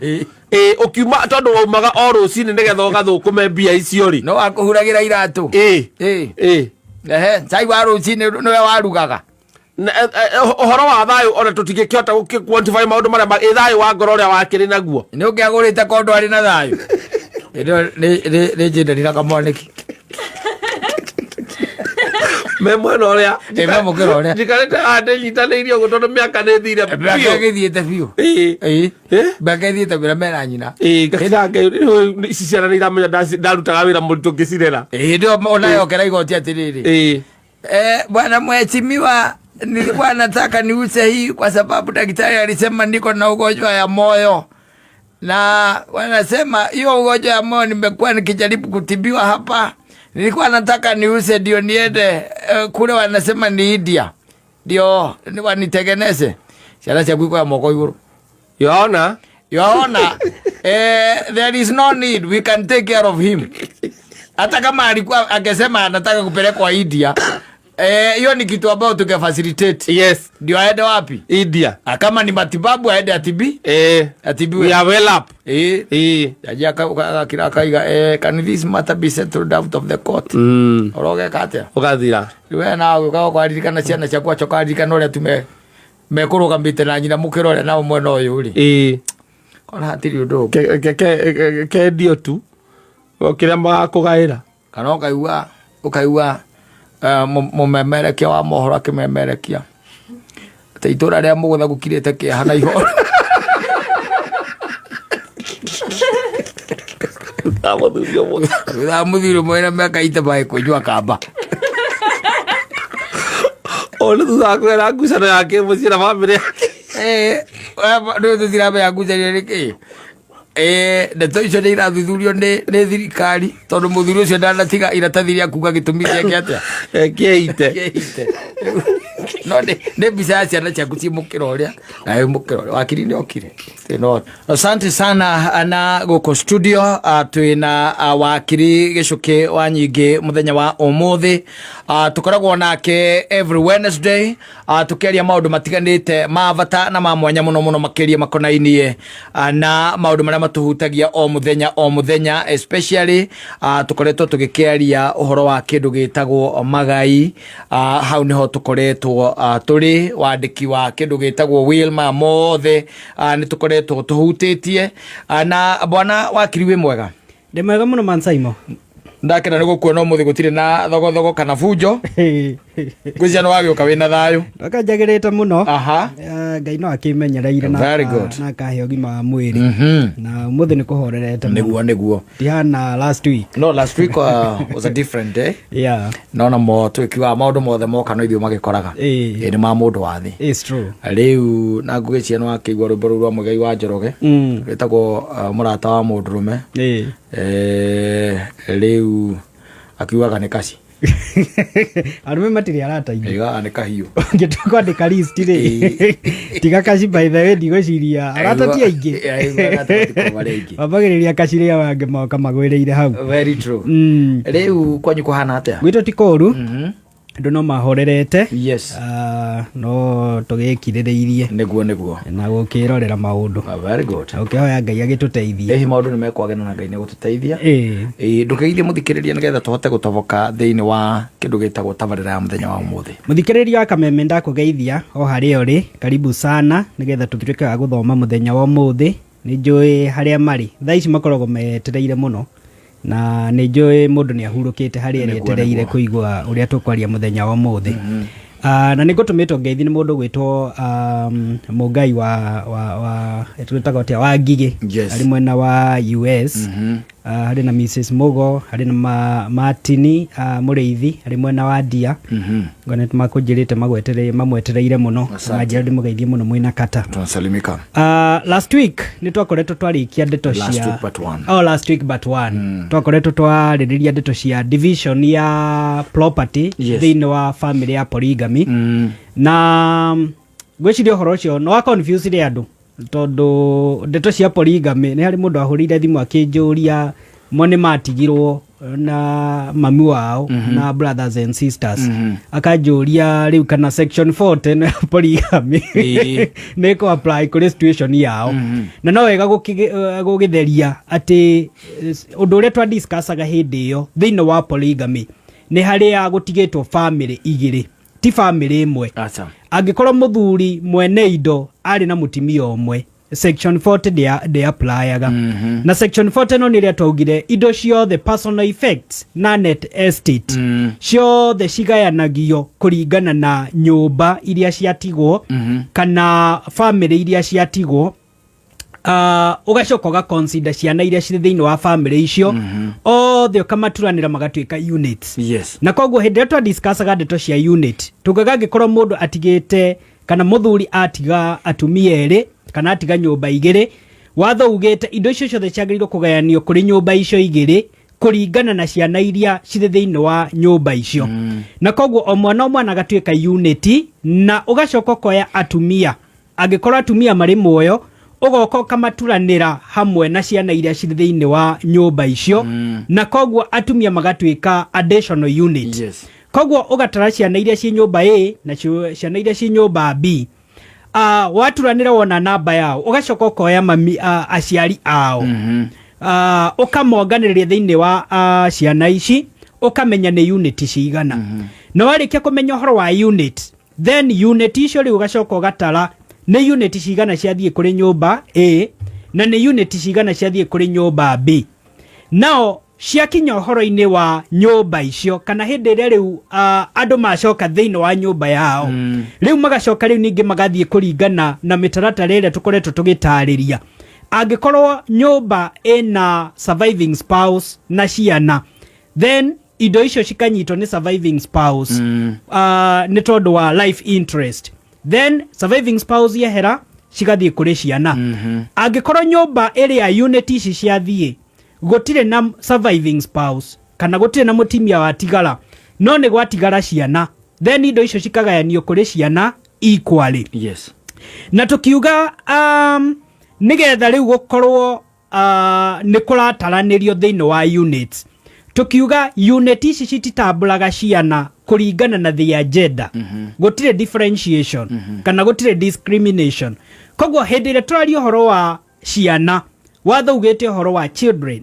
Ũkiuma tondũ waumaga o rũcinĩ nĩgetha ũgathũkũme mbia icio rĩ. No wakũhuragĩra iratũ. Ehe, cai wa rũcinĩ nĩwe warugaga. Na, ũhoro wa thayũ ona tũtingĩkĩhota gũkĩ quantify maũndũ marĩa ĩ thayũ wa ngoro ũrĩa wakĩrĩ naguo. Nĩ ũngĩagũrĩte kondo arĩ na thayũ. Hĩndĩ ĩyo nĩ njenderi na kamwanĩki. Me mwena ũrĩa. Me mũkĩra ũrĩa. Njikarĩte haha ndĩnyitanĩirie ũguo tondũ mĩaka nĩ ĩthire Mĩaka biũ. ĩgĩthiĩte biũ. Mĩaka ĩthiĩte biũ na mena nyina. Ngakĩra Ngai, rĩu ici ciana nĩ iramenya ndarutaga wĩra mũritũ ngĩcirera. Hĩndĩ ĩyo ona yokera igoti atĩrĩrĩ, bwana mheshimiwa, nilikuwa nataka niuse hii kwa sababu daktari alisema niko na ugonjwa ya moyo, na wanasema hiyo ugonjwa ya moyo nimekuwa nikijaribu kutibiwa hapa. Nilikuwa nataka niuse ndio niende kule wanasema ni India. Ndio ni wanitengeneze. Ciana ciaku ikoya moko igũrũ. Yona. Your Honor, there is no need, we can take care of him. Hata kama alikuwa angesema anataka kupelekwa India, hiyo ni kitu ambayo tunge facilitate. Yes. Ndio aende wapi? India. Ah, kama ni matibabu aende atibi. Atibiwe. We are well up. Jaji akira akaiga, can this matter be settled out of the court? Urogeka atia? Ugathira. We nawe ukaga kwaririkana ciana ciaku acoka aririkana ũrĩa tu mekũrũgamĩte na nyina mũkĩra ũrĩa nao mwena ũyũ rĩ. Kona hatirĩ ũndũ ũngĩ. Kendio tu. O kĩrĩa magakũgaĩra. Kana ũkaigua mũmemerekia wa mohoro akĩmemerekia atĩ itũra rĩa Mũgũtha gũkirĩte kĩeha na ihoru. Thutha wa mũthuri ũmwe na mĩaka ite maĩ kũnyua kamba. O nĩ thutha wa kwĩra ngucanio ya kĩmũciĩ na bamĩrĩ yake. Rĩu tũtiramenya ngucanio nĩ kĩĩ. Ndeto icio nĩ irathuthurio nĩ thirikari tondũ mũthuri ũcio ndanatiga iratathi rĩa kuga gĩtũmi gĩake atĩa. Kĩite. Kĩite. No nĩ mbica ya ciana ciaku ciĩ mũkĩra ũrĩa na wĩ mũkĩra ũrĩa. Wakiri nĩ okire. No. Asante sana na gũkũ studio, twĩna wakiri Gĩcũkĩ wa Nyingĩ mũthenya wa ũmũthĩ. Tũkoragwo nake every Wednesday, tũkĩaria maũndũ matiganĩte ma bata na ma mwanya mũno mũno makĩria makonainie na maũndũ marĩa matũhutagia o mũthenya o mũthenya, especially tũkoretwo tũgĩkĩaria ũhoro wa kĩndũ gĩtagwo magai. Hau nĩho tũkoretwo tũrĩ wandĩki wa kĩndũ gĩtagwo will ma mothe, nĩ tũkoretwo tũhutĩtie. Na bwana wakiri wĩ mwega? Ndĩ mwega mũno Mansaimo. Ndakena nĩ gũkuona ũmũthĩ gũtirĩ na thogothogo kana bunjo. Ngwĩciria nĩ wagĩũka wĩna thayũ. Ndoka njagĩrĩte mũno. Ngai no akĩmenyereire Very good. na akahe ũgima wa mwĩrĩ. Na ũmũthĩ nĩ kũhorerete mũno. Nĩguo, nĩguo. Ndihana last week. No, last week was a different day. No na mo twĩkiugaga maũndũ mothe moka no ithuĩ magĩkoraga. Ĩ nĩ ma mũndũ wa thĩ. It's true. Rĩu na ngwĩciria nĩ wakĩigua rwĩmbo rũu rwa Mũigai wa Njoroge. Rwĩtagwo mũrata wa mũndũrũme. Rĩu akiugaga nĩ kaci. Arũme matirĩ arata aingĩ. Akiugaga nĩ kahiũ. Ũngĩtua kwandĩka list rĩ, tiga kaci by the way, ndigwĩciria arata ti aingĩ. Arata matikoragwo marĩ aingĩ. Wambagĩrĩria kaci rĩrĩa mangĩ moka magwĩrĩire hau. Very true. Rĩu kwanyu kũhana atĩa? Gwitũ ti kũũru. Andũ no mahorerete. No tũgĩkirĩrĩirie. Nĩguo, nĩguo. Na gũkĩrorera maũndũ. Very good. Na ũkĩhoya Ngai agĩtũteithie. Hihi maũndũ nĩ mekwagĩra na Ngai nĩ gũtũteithia. Ndũkĩgeithie mũthikĩrĩria nĩgetha tũhote gũtoboka thĩinĩ wa kĩndũ gĩtagwo tabarĩra ya mũthenya wa ũmũthĩ. Mũthikĩrĩria wa Kameme ndakũgeithia o harĩa ũrĩ, karibu sana nĩgetha tũtuĩke a gũthoma mũthenya wa ũmũthĩ. Nĩ njũĩ harĩa marĩ thaa ici makoragwo metereire mũno, na nĩ njũĩ mũndũ nĩ ahurũkĩte harĩa Nĩguo, etereire nĩguo. kũigua ũrĩa tũkwaria mũthenya wa ũmũthĩ. Na nĩ ngũtũmĩtwo ngeithi nĩ mũndũ gwĩtwo, Mũngai wa twĩtaga atĩa, wa Ngigĩ. Arĩ mwena wa US. Harĩ na Mrs Mugo, harĩ na Martini, Mũrĩithi, arĩ mwena wa Ndia. Ngona nĩ makũnjĩrĩte mamwetereire mũno. Asante. Manjĩra ndĩmũgeithie mũno mwĩna kata. Tunasalimika. Last week nĩ twakoretwo twarĩkia ndeto Last cia week but one. Oh, last week but one. Twakoretwo twarĩrĩria ndeto cia division ya property thĩinĩ wa family ya polygamy. Na ngwĩciria ũhoro ũcio nĩ wa confuse rĩ andũ, tondũ ndeto cia polygamy nĩ harĩ mũndũ ahũrĩire thimũ akĩnjũria mo nĩ matigirwo na mami wao na brothers and sisters. Akanjũria rĩu kana section 4 ĩno ya polygamy nĩ ĩkũ apply kũrĩ situation yao. Na no wega gũgĩtheria atĩ ũndũ ũrĩa twa discussaga hĩndĩ ĩyo thĩinĩ wa polygamy nĩ harĩa gũtigĩtwo family igĩrĩ, ti family ĩmwe. Angĩkorwo mũthuri mwene indo arĩ na mũtumia ũmwe, section 40 ndĩa applyaga. Na section 40 no nĩ ĩrĩa twaugire indo ciothe personal effects na net estate ciothe cigayanagio kũringana na nyũmba iria ciatigwo kana family iria ciatigwo. Ũgacoka ũga consider ciana iria cirĩ thĩinĩ wa family icio othe ũkamaturanĩra magatuĩka units. Na koguo hĩndĩ ĩrĩa twa discussaga ndeto cia unit, tugaga angĩkorwo mũndũ atigĩte kana mũthuri atiga atumia erĩ kana atiga nyũmba igĩrĩ, watho ugĩte indo icio ciothe ciagĩrĩirwo kũgayanio kũrĩ nyũmba icio igĩrĩ Kũringana na ciana iria cirĩ thĩinĩ wa nyũmba icio, na koguo o mwana o mwana agatuĩka unit, na ũgacoka ũkoya atumia, angĩkorwo atumia marĩ muoyo, ũgoka ũkamaturanĩra hamwe na ciana iria cirĩ thĩinĩ wa nyũmba icio, na koguo atumia magatuĩka additional unit. Koguo ũgatara ciana iria ciĩ nyũmba A na ciana iria ciĩ nyũmba B. Waturanĩra wona namba yao, ũgacoka ũkoya mami, aciari ao, ũkamonganĩrĩria thĩinĩ wa ciana ici, ũkamenya nĩ unit cigana. Na warĩkia kũmenya ũhoro wa unit, then unit icio rĩu ũgacoka ũgatara nĩ unit cigana ciathiĩ kũrĩ nyũmba A na nĩ unit cigana ciathiĩ kũrĩ nyũmba B. Nao ciakinya ũhoro-inĩ wa nyũmba icio, kana hĩndĩ ĩrĩa rĩu andũ macoka thĩinĩ wa nyũmba yao, rĩu magacoka rĩu ningĩ magathiĩ kũringana na mĩtaratara ĩrĩa tũkoretwo tũgĩtarĩria. Angĩkorwo nyũmba ĩna surviving spouse na ciana, then indo icio cikanyitwo nĩ surviving spouse, nĩ tondũ wa life interest. Then surviving spouse yehera, cigathiĩ kũrĩ ciana. Angĩkorwo nyũmba ĩrĩa unit ici ciathiĩ gũtirĩ na surviving spouse kana gũtirĩ na mũtimia watigara, no nĩ gwatigara ciana, then indo icio cikagayanio kũrĩ ciana equally. Na tũkiuga nĩgetha rĩu gũkorwo nĩ kũrataranĩrio thĩinĩ wa units, tukiuga unit ici cititambũraga ciana kũringana na their gender. Gũtirĩ differentiation kana gũtirĩ discrimination. Koguo hĩndĩ ĩrĩa tũraria ũhoro wa ciana, watho ugĩte ũhoro wa children,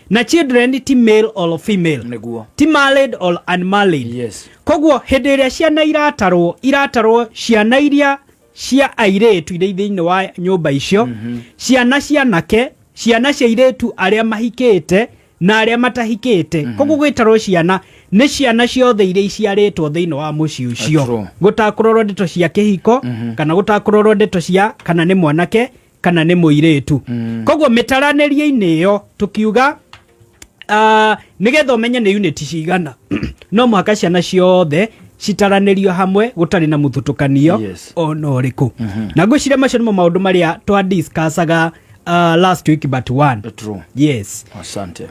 na children ti male or female, ti married or unmarried. Koguo hĩndĩ ĩrĩa ciana iratarwo, iratarwo ciana iria cia airĩtu iria thĩinĩ wa nyũmba icio, ciana cianake, ciana cia airĩtu arĩa mahikĩte na arĩa matahikĩte. Koguo gwĩtarwo ciana nĩ ciana ciothe iria iciarĩtwo thĩinĩ wa mũciĩ ũcio, gũtakũrorwo ndeto cia kĩhiko kana gũtakũrorwo ndeto cia kana nĩ mwanake kana nĩ mũirĩtu. Koguo mĩtaranĩrie-inĩ ĩyo tũkiuga, nĩgetha ũmenye nĩ unit cigana, no mũhaka ciana ciothe citaranĩrio hamwe gũtarĩ na mũthutũkanio ona ũrĩkũ. Na ngwĩciria macio nĩmo maũndũ marĩa twadiscussaga last week but one. Yes. Asante.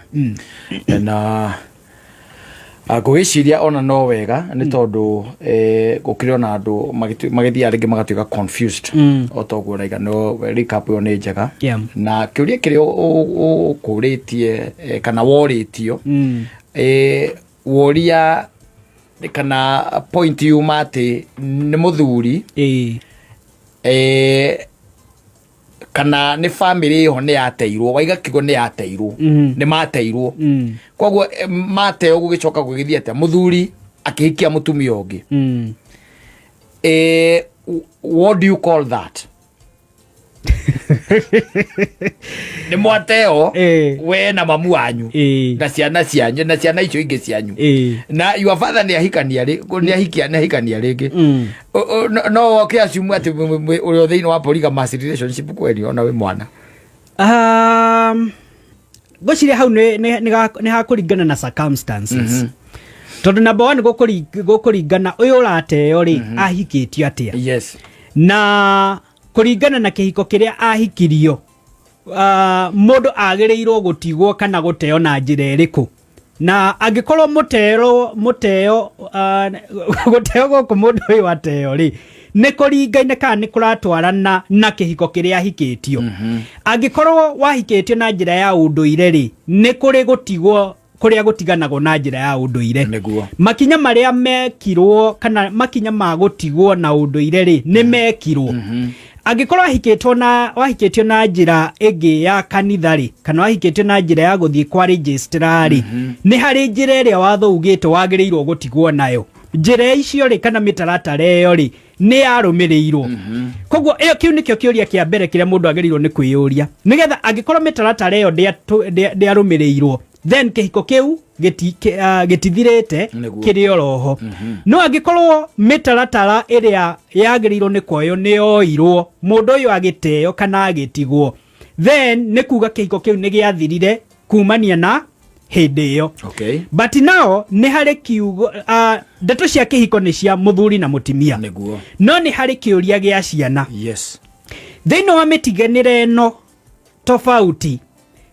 Na ngũgĩciria ona no wega nĩ tondũ gũkĩrĩ ona andũ magĩthiaga rĩngĩ magatuĩka confused, o ta ũguo raiga. No recap ĩyo nĩ njega. Na kĩũria kĩrĩa ũkũrĩtie, kana worĩtio, woria kana point yuma atĩ nĩ mũthuri kana nĩ family ĩho nĩ yateirwo, waiga kiugo nĩ yateirwo, nĩ mateirwo. Koguo mateo gũgĩcoka gũgĩthiĩ atĩa? Mũthuri akĩhikia mũtumia ũngĩ. What do you call that? Nĩ mwateo we na mamu wanyu na ciana cianyu na ciana icio ingĩ cianyu, na your father nĩ ahikania nĩ ahikia nĩ ahikania rĩngĩ. No ũkĩ assume atĩ ũrĩ o thĩinĩ wa polygamous relationship kweli ona wĩ mwana? Ngwĩciria hau nĩ hakũringana na circumstances, tondũ number one gũkũringana ũyũ ũrateo rĩ ahikĩtio atĩa, na kũringana na kĩhiko kĩrĩa ahikirio, mũndũ agĩrĩirwo gũtigwo kana gũteo na njĩra ĩrĩkũ. Na angĩkorwo mũtero mũteo gũteo gũkũ mũndũ ũyũ ateo rĩ nĩ kũringaine kana nĩ kũratwarana na kĩhiko kĩrĩa ahikĩtio. Angĩkorwo wahikĩtio na njĩra ya ũndũire rĩ, nĩ kũrĩ gũtigwo kũrĩa gũtiganagwo na njĩra ya ũndũire. Makinya marĩa mekirwo kana makinya ma gũtigwo na ũndũire rĩ nĩ mekirwo. Angĩkorwo wahikĩtwo na wahikĩtio na njĩra ĩngĩ ya kanitha rĩ, kana wahikĩtio na njĩra ya gũthiĩ kwa registrar rĩ, nĩ harĩ njĩra ĩrĩa watho ugĩte wagĩrĩirwo gũtigwo nayo. Njĩra icio rĩ kana mĩtaratara ĩyo rĩ nĩ yarũmĩrĩirwo? Koguo ĩyo kĩu nĩkĩo kĩũria kĩa mbere kĩrĩa mũndũ agĩrĩirwo nĩ kwĩyũria, nĩgetha angĩkorwo mĩtaratara ĩyo ndĩarũmĩrĩirwo, then kĩhiko kĩu gĩtithirĩte, kĩrĩ oroho. No angĩkorwo mĩtaratara ĩrĩa yagĩrĩirwo nĩ kuoywo nĩ yoirwo, mũndũ ũyũ agĩteo kana agĩtigwo, then nĩ kuga kĩhiko kĩu nĩ gĩathirire kumania na hĩndĩ ĩyo. But now nĩ harĩ kiugo, ndeto cia kĩhiko nĩ cia mũthuri na mũtimia, no nĩ harĩ kĩũria gĩa ciana. Thĩinĩ wa mĩtiganĩre ĩno tofauti,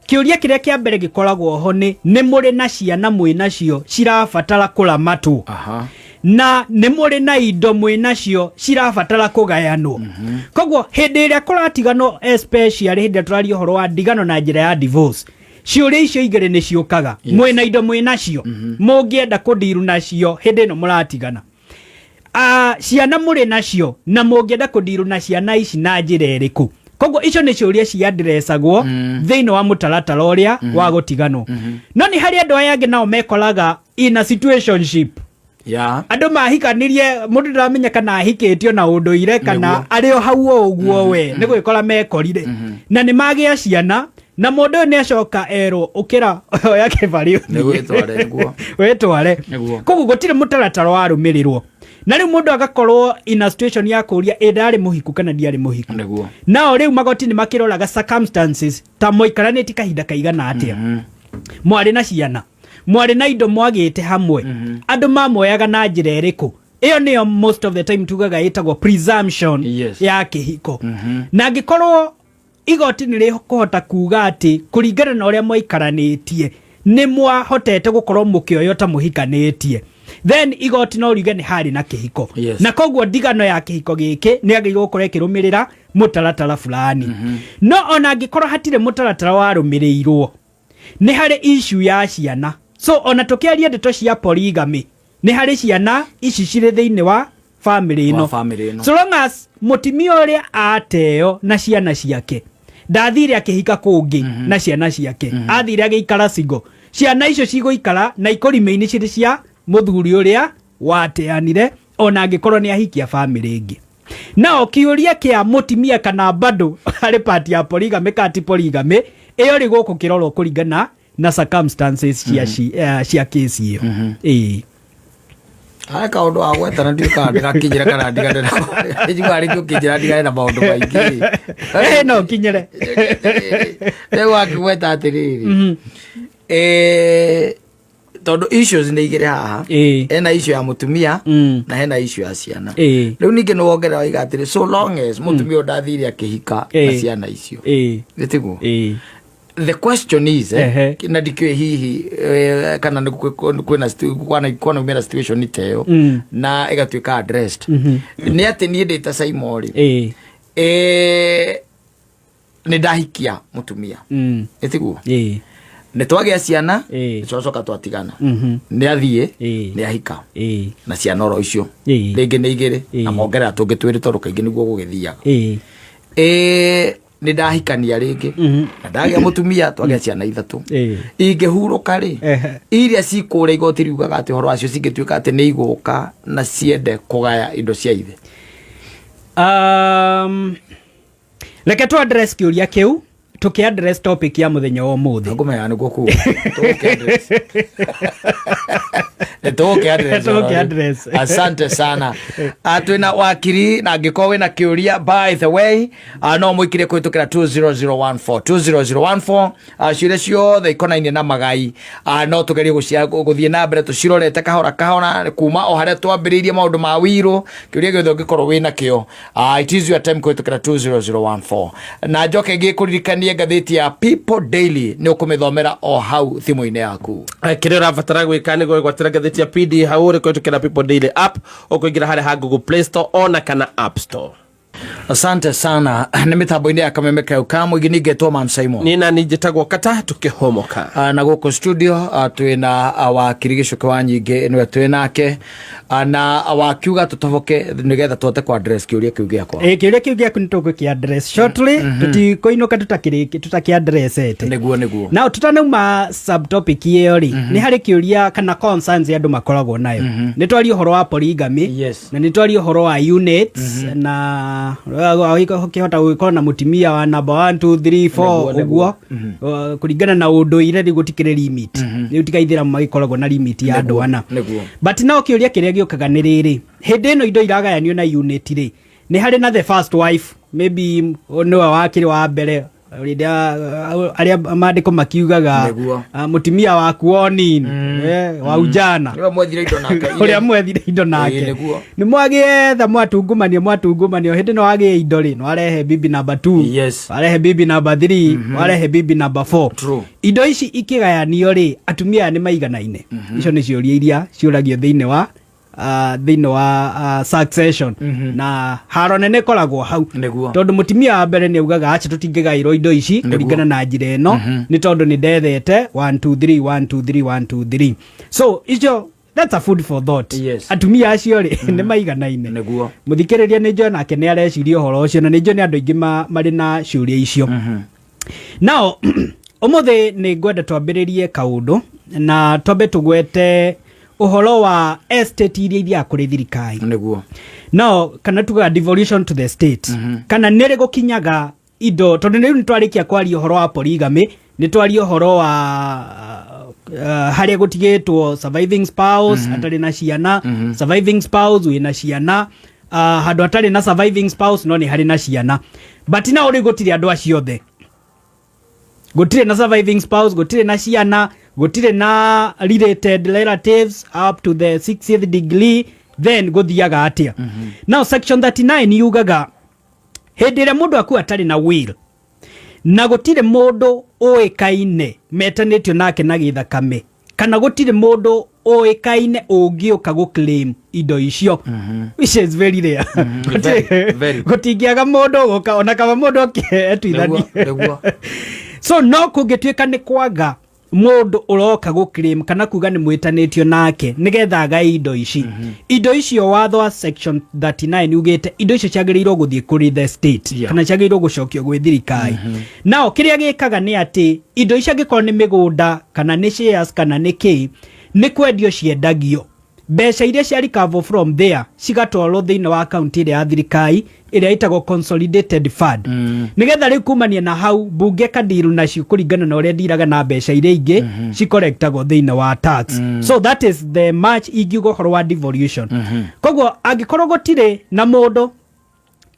Kĩũria kĩrĩa kĩa mbere gĩkoragwo ho nĩ mũrĩ na ciana mwĩ nacio cirabatara kũramatwo, na nĩ mũrĩ na indo mwĩ nacio cirabatara kũgayanwo. Koguo hĩndĩ ĩrĩa kũratiganwo, especially hĩndĩ ĩrĩa tũraria ũhoro wa ndigano na njĩra ya divorce, ciũria icio igĩrĩ nĩ ciũkaga. Mwĩ na indo mwĩ nacio mũngĩenda kũndiru nacio hĩndĩ ĩno mũratigana, ciana mũrĩ nacio na mũngĩenda kũndiru na ciana ici na njĩra ĩrĩkũ? Koguo icio nĩ ciũria ciandresagwo thĩinĩ wa mũtaratara ũrĩa wa gũtiganwo. No nĩ harĩ andũ aya angĩ nao mekoraga in a situationship. Andũ mahikanirie, mũndũ ndaramenya kana ahikĩtio na ũndũire kana arĩ o hau o ũguo we nĩ gwĩkora mekorire na nĩ magĩa ciana, na mũndũ ũyũ nĩ acoka erwo ũkĩra oya kĩbarĩ ũthiĩ. Nĩ gwĩtware, nĩguo. Wĩtware. Nĩguo. Koguo gũtirĩ mũtaratara warũmĩrĩrwo, na rĩu mũndũ agakorwo in a situation ya kũria ĩ ndarĩ mũhiku kana ndiarĩ mũhiku. Nao rĩu magoti nĩ makĩroraga circumstances ta moikaranĩtie kahinda kaigana atĩa, mwarĩ na ciana, mwarĩ na indo mwagĩte hamwe, andũ mamoyaga na njĩra ĩrĩkũ. Ĩyo nĩyo most of the time tugaga ĩtagwo presumption ya kĩhiko. Na angĩkorwo igoti nĩ rĩkũhota kuga atĩ kũringana na ũrĩa mwaikaranĩtie nĩ mwahotete gũkorwo mũkĩoywo ta mũhikanĩtie, then igoti no riuge nĩ harĩ na kĩhiko. Na koguo ndigano ya kĩhiko gĩkĩ nĩ agĩrĩirwo gũkorwo ĩkĩrũmĩrĩra mũtaratara fulani. No ona angĩkorwo hatirĩ mũtaratara warũmĩrĩirwo, nĩ harĩ issue ya ciana. So ona tũkĩaria ndeto cia polygamy, nĩ harĩ ciana ici cirĩ thĩinĩ wa family ĩno. Wa family ĩno. So long as mũtumia ũrĩa ateo na ciana ciake ndathire akĩhika kũngĩ na ciana ciake, athire agĩikara single, ciana icio cigũikara na ikũrime-inĩ cirĩ cia mũthuri ũrĩa wateanire, ona angĩkorwo nĩ ahikia family ĩngĩ. Nao kĩũria kĩa mũtimia kana bado harĩ part ya polygamy kana ti polygamy, ĩyo rĩ gũkũ kĩrorwo kũringana na circumstances cia case ĩyo. Ĩĩ. Harĩ kaũndũ wa gwetha na ndiũ kana ndĩgakinyĩra kana ndigane nako. Njiguaga rĩngĩ ũkĩnjĩra ndigane na maũndũ maingĩ. No ũkinyĩre. Rĩu wakĩgweta atĩrĩrĩ, tondũ issues nĩ igĩrĩ haha. Hena issue ya mũtumia na hena issue ya ciana. Rĩu ningĩ nĩ wongerera waiga atĩrĩ, so long as mũtumia ũyũ ndathire akĩhika na ciana icio. Nĩ tiguo? The question is, na ndikĩũĩ hihi kana nĩ kwĩna kwanaumĩra situation ta ĩyo na ĩgatuĩka addressed, nĩ atĩ niĩ ndĩ ta Simon rĩ, nĩ ndahikia mũtumia, nĩ tiguo? Nĩ twagĩa ciana, nĩ twacoka twatigana, nĩ athiĩ, nĩ ahika na ciana oro icio, rĩngĩ nĩ igĩrĩ na mongerera tũngĩ twĩrĩ, tondũ kaingĩ nĩguo gũgĩthiaga. Nĩ ndahikania rĩngĩ na ndagĩa mũtumia, twagĩa ciana ithatũ. Ingĩhurũka rĩ, iria cikũrĩa igoti riugaga atĩ ũhoro wacio cingĩtuĩka atĩ nĩ igũka na ciende kũgaya indo cia ithe? Reke tu address kĩũria kĩu tũkĩ address topic ya mũthenya wa ũmũthĩ. Ngũmenya nĩguo kuga Tũgũkĩ address. Nĩ tũgũkĩ address. Tũgũkĩ address. Asante sana. Twĩna wakiri, na angĩkorwo wĩna kĩũria, by the way, no mũikire kũhĩtũkĩra 20014 20014. Ciũria ciothe ikonainie na magai, no tũgerie gũthiĩ na mbere tũcirorete kahora kahora kuma o harĩa twambĩrĩirie maũndũ ma wirũ. Kĩũria gĩothe ũngĩkorwo wĩna kĩo, it is your time kũhĩtũkĩra 20014. Na njoke ngĩkũririkanie ngathĩti ya People Daily nĩ ũkũmĩthomera o hau thimũ-inĩ yaku. Kĩrĩa ũrabatara gwĩka nĩ gwĩgwatĩra ngathĩti ya PD hau ũrĩ kũhĩtũkĩra People Daily app, ũkũingĩra harĩa ha Google Play Store ona kana App Store. Asante sana. Nĩ mĩtambo-inĩ ya Kameme kau ka mũingĩ, ningetwo Man Simon. Niĩ nani njĩtagwo Kata tũkĩhomoka. Na gũkũ studio twĩna wakiri Gĩcuke wa Nyingĩ, nĩwe twĩ nake. Na wakiuga tũtoboke nĩgetha tũhote ku address kĩũria kĩu gĩakwa. Ĩ, kĩũria kĩu gĩaku nĩ tũgũkĩ address shortly, tũtikũinũka tũtakĩ addressete. Nĩguo. Na tutanauma subtopic ĩyo rĩ, nĩ harĩ kĩũria kana concerns andũ makoragwo nayo. Nĩ twaria ũhoro wa polygamy na nĩ twaria ũhoro wa units na ũkĩhota gũgĩkorwo na mũtumia wa number 1 2 3 4 Nĩguo. ũguo. Kũringana na ũndũire rĩu gũtikĩrĩ limit, rĩu tigaithĩramu magĩkoragwo na limit ya andũ ana. But no kĩũria kĩrĩa gĩũkaga nĩ rĩrĩ, hĩndĩ ĩno indo iragayanio na unit rĩ, nĩ harĩ na the first wife, maybe nĩwe wakĩrĩ wa mbere. Rĩrĩa arĩa maandĩko makiugaga Nĩguo. Mũtumia waku wonini wa ujana, Nĩwe mwethire indo nake. Ũrĩa mwethire indo nake. Ĩĩ, nĩguo. Nĩ mwagĩetha, mwatungumania, mwatungumania, hĩndĩ ĩno wagĩe indo rĩ, nĩwarehe bibi namba 2, warehe bibi namba 3, warehe bibi namba 4. Indo ici ikĩgayanio rĩ, atumia aya nĩ maiganaine? Icio nĩ ciũria iria ciũragio thĩinĩ wa succession, na haro nene ĩkoragwo hau, tondũ mũtumia wa mbere nĩ augaga, "Acha, tũtingĩgaĩrwo indo ici kũringana na njĩra ĩno, nĩ tondũ nĩ ndethete 1 2 3 1 2 3 1 2 3." So icio, that's a food for thought. Atumia acio rĩ, nĩ maiganaine? Mũthikĩrĩria nĩ njũĩ nake nĩ areciria ũhoro ũcio, na nĩ njũĩ nĩ andũ aingĩ marĩ na ciũria icio. Nao ũmũthĩ nĩ ngwenda twambĩrĩrie kaũndũ na twambe tũgwete ũhoro wa estate iria ithiaga kũrĩ thirikari. No kana tugaga devolution to the state, kana nĩ rĩ gũkinyaga indo, tondũ rĩu nĩ twarĩkia kwaria ũhoro wa polygamy, nĩ twaria ũhoro wa harĩa gũtigĩtwo surviving spouse atarĩ na ciana, surviving spouse wĩna ciana, handũ hatarĩ na surviving spouse no nĩ harĩ na ciana, but nao rĩu gũtirĩ andũ acio othe, gũtirĩ na surviving spouse, gũtirĩ na ciana, gũtirĩ na related relatives up to the 60th degree, then gũthiaga atĩa? Now section 39 yugaga hĩndĩ ĩrĩa mũndũ akua atarĩ na will na gũtirĩ mũndũ ũĩkaine metanĩtio nake na gĩthakame, kana gũtirĩ mũndũ ũĩkaine ũngĩũka gũ claim indo icio, which is very rare. Very, very. Gũtingĩaga mũndũ ũgũka, ona kaba mũndũ oke etuithanie. Nĩguo. So no kũngĩtuĩka nĩ kwaga mũndũ ũroka gũ claim kana kuga nĩ mwĩtanĩtio nake nĩgetha agae indo ici, indo icio watho wa section 39 ugĩte indo icio ciagĩrĩirwo gũthiĩ kũrĩ the state, kana ciagĩrĩirwo gũcokio gwĩ thirikari. Nao kĩrĩa gĩkaga nĩ atĩ indo icio, angĩkorwo nĩ mĩgũnda kana nĩ shares kana nĩ kĩ, nĩ kwendio ciendagio, mbeca iria cia recover from there cigatwarwo thĩinĩ wa akaunti ĩrĩa ya thirikari ĩrĩa ĩtagwo consolidated fund, nĩgetha rĩu kumania na hau mbunge kadiru nacio kũringana na ũrĩa ndiraga na mbeca iria ingĩ cicollectagwo thĩinĩ wa tax. So that is the much ingiuga ũhoro wa devolution. Koguo angĩkorwo gũtirĩ na mũndũ,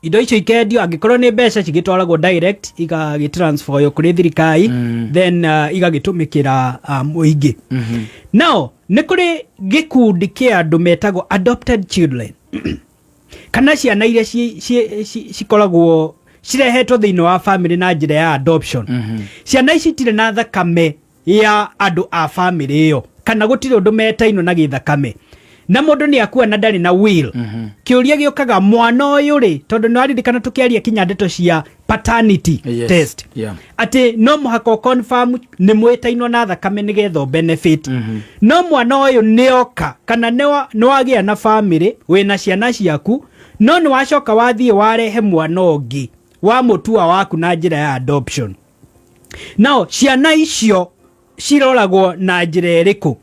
indo icio ikendio, angĩkorwo nĩ mbeca cigĩtwaragwo direct, igagĩtransferwo kũrĩ thirikari, then igagĩtũmĩkĩra mũingĩ. Now nĩ kũrĩ gĩkundi kĩa andũ metagwo adopted children, kana ciana iria cikoragwo cirehetwo thĩinĩ wa family na njĩra ya adoption. Ciana ici itirĩ na thakame ya andũ a family ĩyo, kana gũtirĩ ũndũ metainwo na gĩthakame, na mũndũ nĩ akua na ndarĩ na will. Kĩũria gĩũkaga, mwana ũyũ rĩ, tondũ nĩ waririkana tũkĩaria kinya ndeto cia paternity test, atĩ no mũhaka ũconfirm nĩ mwĩtainwo na thakame nĩgetha benefit. No mwana ũyũ nĩoka, kana nĩ wagĩa na family, wĩna ciana ciaku, no nĩ wacoka wathiĩ warehe mwana ũngĩ wa mũtua waku na njĩra ya adoption. Now ciana icio ciroragwo na njĩra ĩrĩkũ?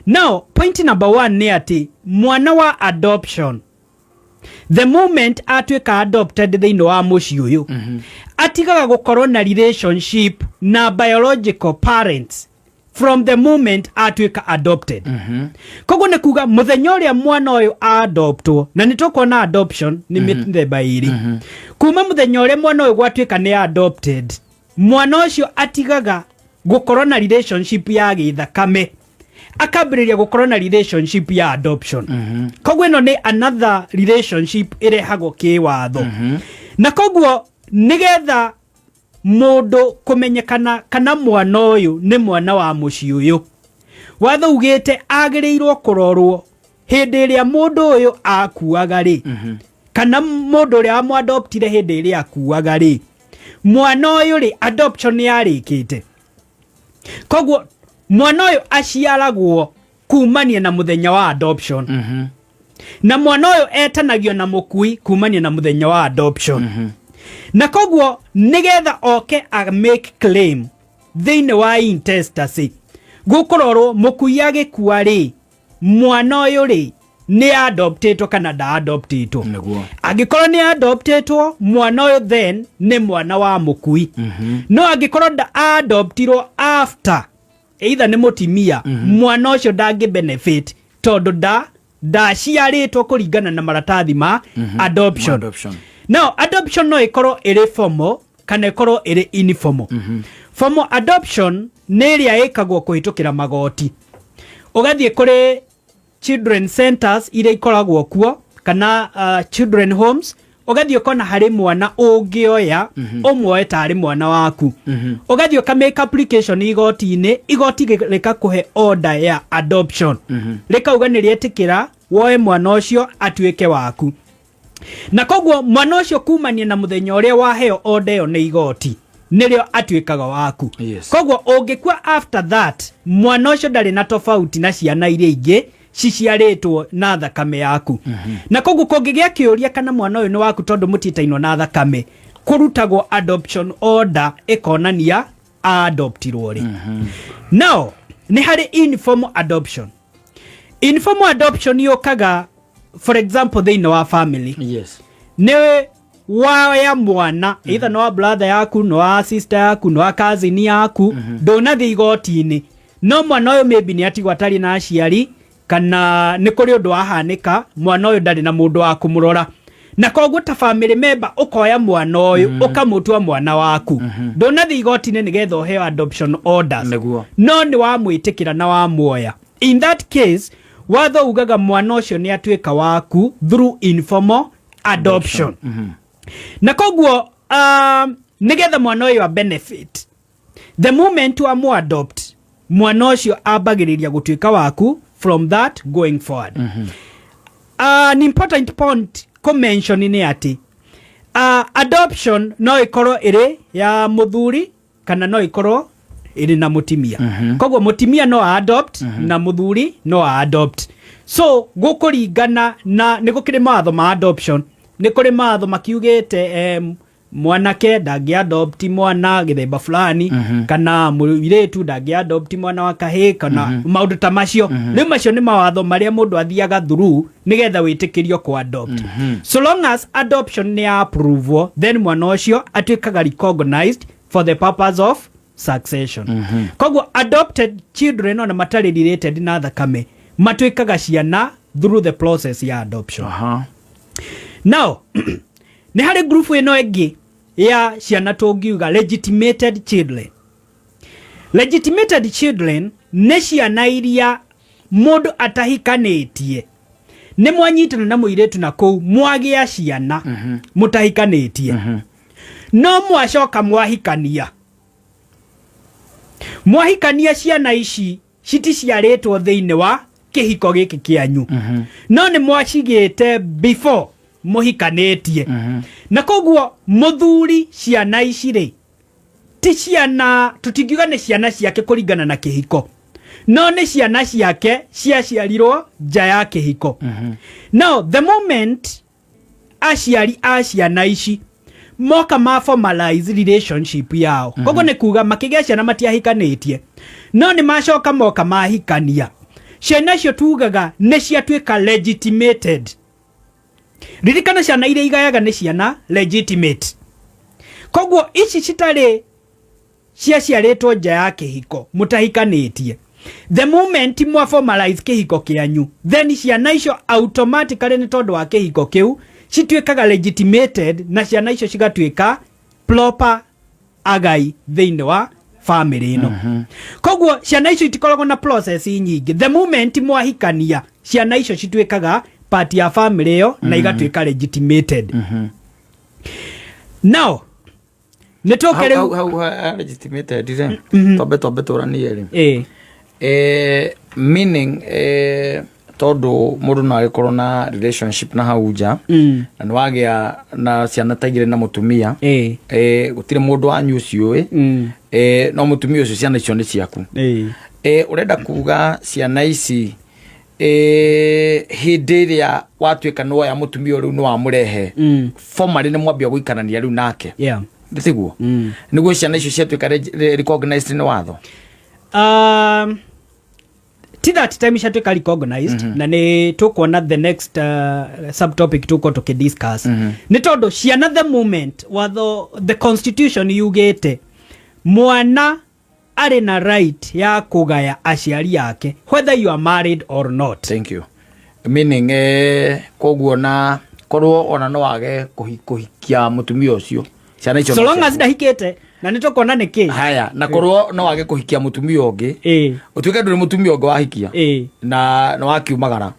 Now point number one nĩ atĩ mwana wa adoption, the moment atuĩka adopted thĩinĩ wa mũciĩ ũyũ, atigaga gũkorwo na relationship na biological parents from the moment atuĩka adopted. Koguo nĩ kuga mũthenya ũrĩa mwana ũyũ adoptwo, na nĩ tũkuona adoption nĩ mĩthemba ĩrĩ, kuma mũthenya ũrĩa mwana ũyũ gwatuĩka nĩ adopted, mwana ũcio atigaga gũkorwo na relationship ya gĩthakame, akambĩrĩria gũkorwo na relationship ya adoption. Koguo ĩno nĩ another relationship ĩrehagwo kĩwatho, na koguo nĩgetha mũndũ kũmenyekana kana mwana ũyũ nĩ mwana wa mũciĩ ũyũ, watho ugĩte agĩrĩirwo kũrorwo hĩndĩ ĩrĩa mũndũ ũyũ akuaga rĩ, kana mũndũ ũrĩa wamwadoptire hĩndĩ ĩrĩa akuaga rĩ, mwana ũyũ rĩ, adoption yarĩkĩte. Koguo mwana ũyũ aciaragwo kumania na mũthenya wa adoption, na mwana ũyũ etanagio na mũkui kumania na mũthenya wa adoption, na koguo nĩgetha oke a make claim thĩinĩ wa intestacy, gũkũrorwo mũkui agĩkua rĩ, mwana ũyũ rĩ, nĩ adoptĩtwo kana ndaadoptĩtwo. Angĩkorwo nĩ adoptĩtwo, mwana ũyũ then nĩ mwana wa mũkui. No angĩkorwo nda adoptirwo after, either nĩ mũtimia, mwana ũcio ndangĩ benefit tondũ ndaciarĩtwo kũringana na maratathi ma adoption. Adoption. Now adoption no ĩkorwo ĩrĩ formal. Kana ĩkorwo ĩrĩ informal. Formal adoption nĩ ĩrĩa ĩkagwo kũhĩtũkĩra magoti, ũgathiĩ kũrĩ children centers iria ikoragwo kuo kana children homes, ũgathiĩ ũkona harĩ mwana ũngĩoya, ũmuoe tarĩ mwana waku, ũgathiĩ ũka make application igoti-inĩ, igoti rĩkakũhe order ya adoption, rĩkauga nĩ rĩetĩkĩra woe mwana ũcio atuĩke waku. Na koguo mwana ũcio kumania na mũthenya ũrĩa waheo order ĩyo nĩ igoti, nĩrĩo atuĩkaga waku. Koguo ũngĩkua after that, mwana ũcio ndarĩ na tofauti na ciana iria ingĩ ciciarĩtwo na thakame yaku. Na koguo kũngĩgĩa kĩũria kana mwana ũyũ nĩ waku tondũ mũtiĩtainwo na thakame, kũrutagwo adoption order ĩkonania adoptirwo rĩ. Now nĩ harĩ informal adoption. Informal adoption yũkaga, for example, thĩinĩ wa family. Nĩ woya mwana, either nĩ wa brother yaku, nĩ wa sister yaku, nĩ wa cousin yaku, ndũnathiĩ igoti-inĩ, no mwana ũyũ maybe nĩ atigwo atarĩ na aciari kana nĩ kũrĩ ũndũ wahanĩka, mwana ũyũ ndarĩ na mũndũ wa kũmũrora, na koguo ta family member ũkoya mwana ũyũ, ũkamũtua mwana waku. Ndũnathiĩ igoti-inĩ nĩgetha ũheo adoption orders, no nĩ wamwĩtĩkĩra na wamuoya. In that case, watho ugaga mwana ũcio nĩ atuĩka waku through informal adoption. Na koguo nĩgetha mwana ũyũ a benefit, the moment wamu adopt, mwana ũcio ambagĩrĩria gũtuĩka waku from that going forward. An important point kũ-mention nĩ atĩ adoption no ĩkorwo ĩrĩ ya mũthuri kana no ĩkorwo ĩrĩ na mũtimia. Koguo mũtimia no adopt na mũthuri no adopt. So gũkũringana na nĩ gũkĩrĩ mawatho ma adoption, nĩ kũrĩ mawatho makiugĩte mwanake ndangĩ adopt mwana gĩthemba fulani, kana mũirĩtu ndangĩ adopt mwana wa kahĩĩ, kana maũndũ ta macio. Rĩu macio nĩ mawatho marĩa mũndũ athiaga through nĩgetha wĩtĩkĩrio kũ adopt. So long as adoption nĩ approval, then mwana ũcio atuĩkaga recognized for the purpose of succession. Koguo adopted children, ona matarĩ related na thakame, matuĩkaga ciana through the process ya adoption. Now nĩ harĩ group ĩno ĩngĩ ya ciana tũngiuga legitimated children. Legitimated children nĩ ciana iria mũndũ atahikanĩtie, nĩ mwanyitana na mũirĩtu na kũu mwagĩa ciana mũtahikanĩtie, no mwacoka mwahikania. Mwahikania, ciana ici citiciarĩtwo thĩinĩ wa kĩhiko gĩkĩ kĩanyu, no nĩ mwacigĩte before mũhikanĩtie. Na koguo mũthuri ciana ici rĩ, ti ciana, tũtingiuga nĩ ciana ciake kũringana na kĩhiko, no nĩ ciana ciake ciaciarirwo nja ya kĩhiko. Now the moment aciari a ciana ici moka ma formalize relationship yao, koguo nĩ kuga makĩgĩa ciana matiahikanĩtie, no nĩ macoka moka mahikania, ciana icio tugaga nĩ ciatuĩka legitimated. Ririkana, ciana iria igayaga nĩ ciana legitimate. Koguo ici citarĩ ciaciarĩtwo nja ya kĩhiko mũtahikanĩtie, the moment mwa formalize kĩhiko kĩanyu, then ciana icio automatically, nĩ tondũ wa kĩhiko kĩu, cituĩkaga legitimated, na ciana icio cigatuĩka proper agai thĩinĩ wa family ĩno. Koguo ciana icio itikoragwo na process nyingĩ. The moment mwahikania, ciana icio cituĩkaga part ya family ĩyo na igatuĩka legitimated. Now nĩ tũke rĩu Hau legitimated rĩ, twambe tũranie rĩ, meaning tondũ mũndũ no agĩkorwo na relationship na hau nja na nĩ wagĩa na ciana ta igĩrĩ na mũtumia, gũtirĩ mũndũ wanyu ũcio ũĩ, no mũtumia ũcio ciana icio nĩ ciaku. Ũrenda kuga ciana ici, hĩndĩ ĩrĩa watuĩka nĩ woya mũtumia ũyũ rĩu nĩ wamũrehe formally, nĩ mwambia gũikarania rĩu nake, tiguo? Nĩguo ciana icio ciatuĩka recognized nĩ watho? Ti that time ciatuĩka recognized, na nĩ tũkuona the next subtopic tũkorwo tũkĩdiscuss. Nĩ tondũ ciana, the moment watho, the constitution yugĩte mwana arĩ na right ya kũgaya aciari ake whether you are married or not. Thank you. Meaning koguo na korwo ona no wage kũhikia mũtumia ũcio, Ciana icio So no long as ciaku. ndahikĩte na nĩ tũkuona nĩ kĩ. Haya, na korwo no wage kũhikia mũtumia ũngĩ, ũtuĩke ndũrĩ mũtumia ũngĩ wahikia na nĩ wakiumagara,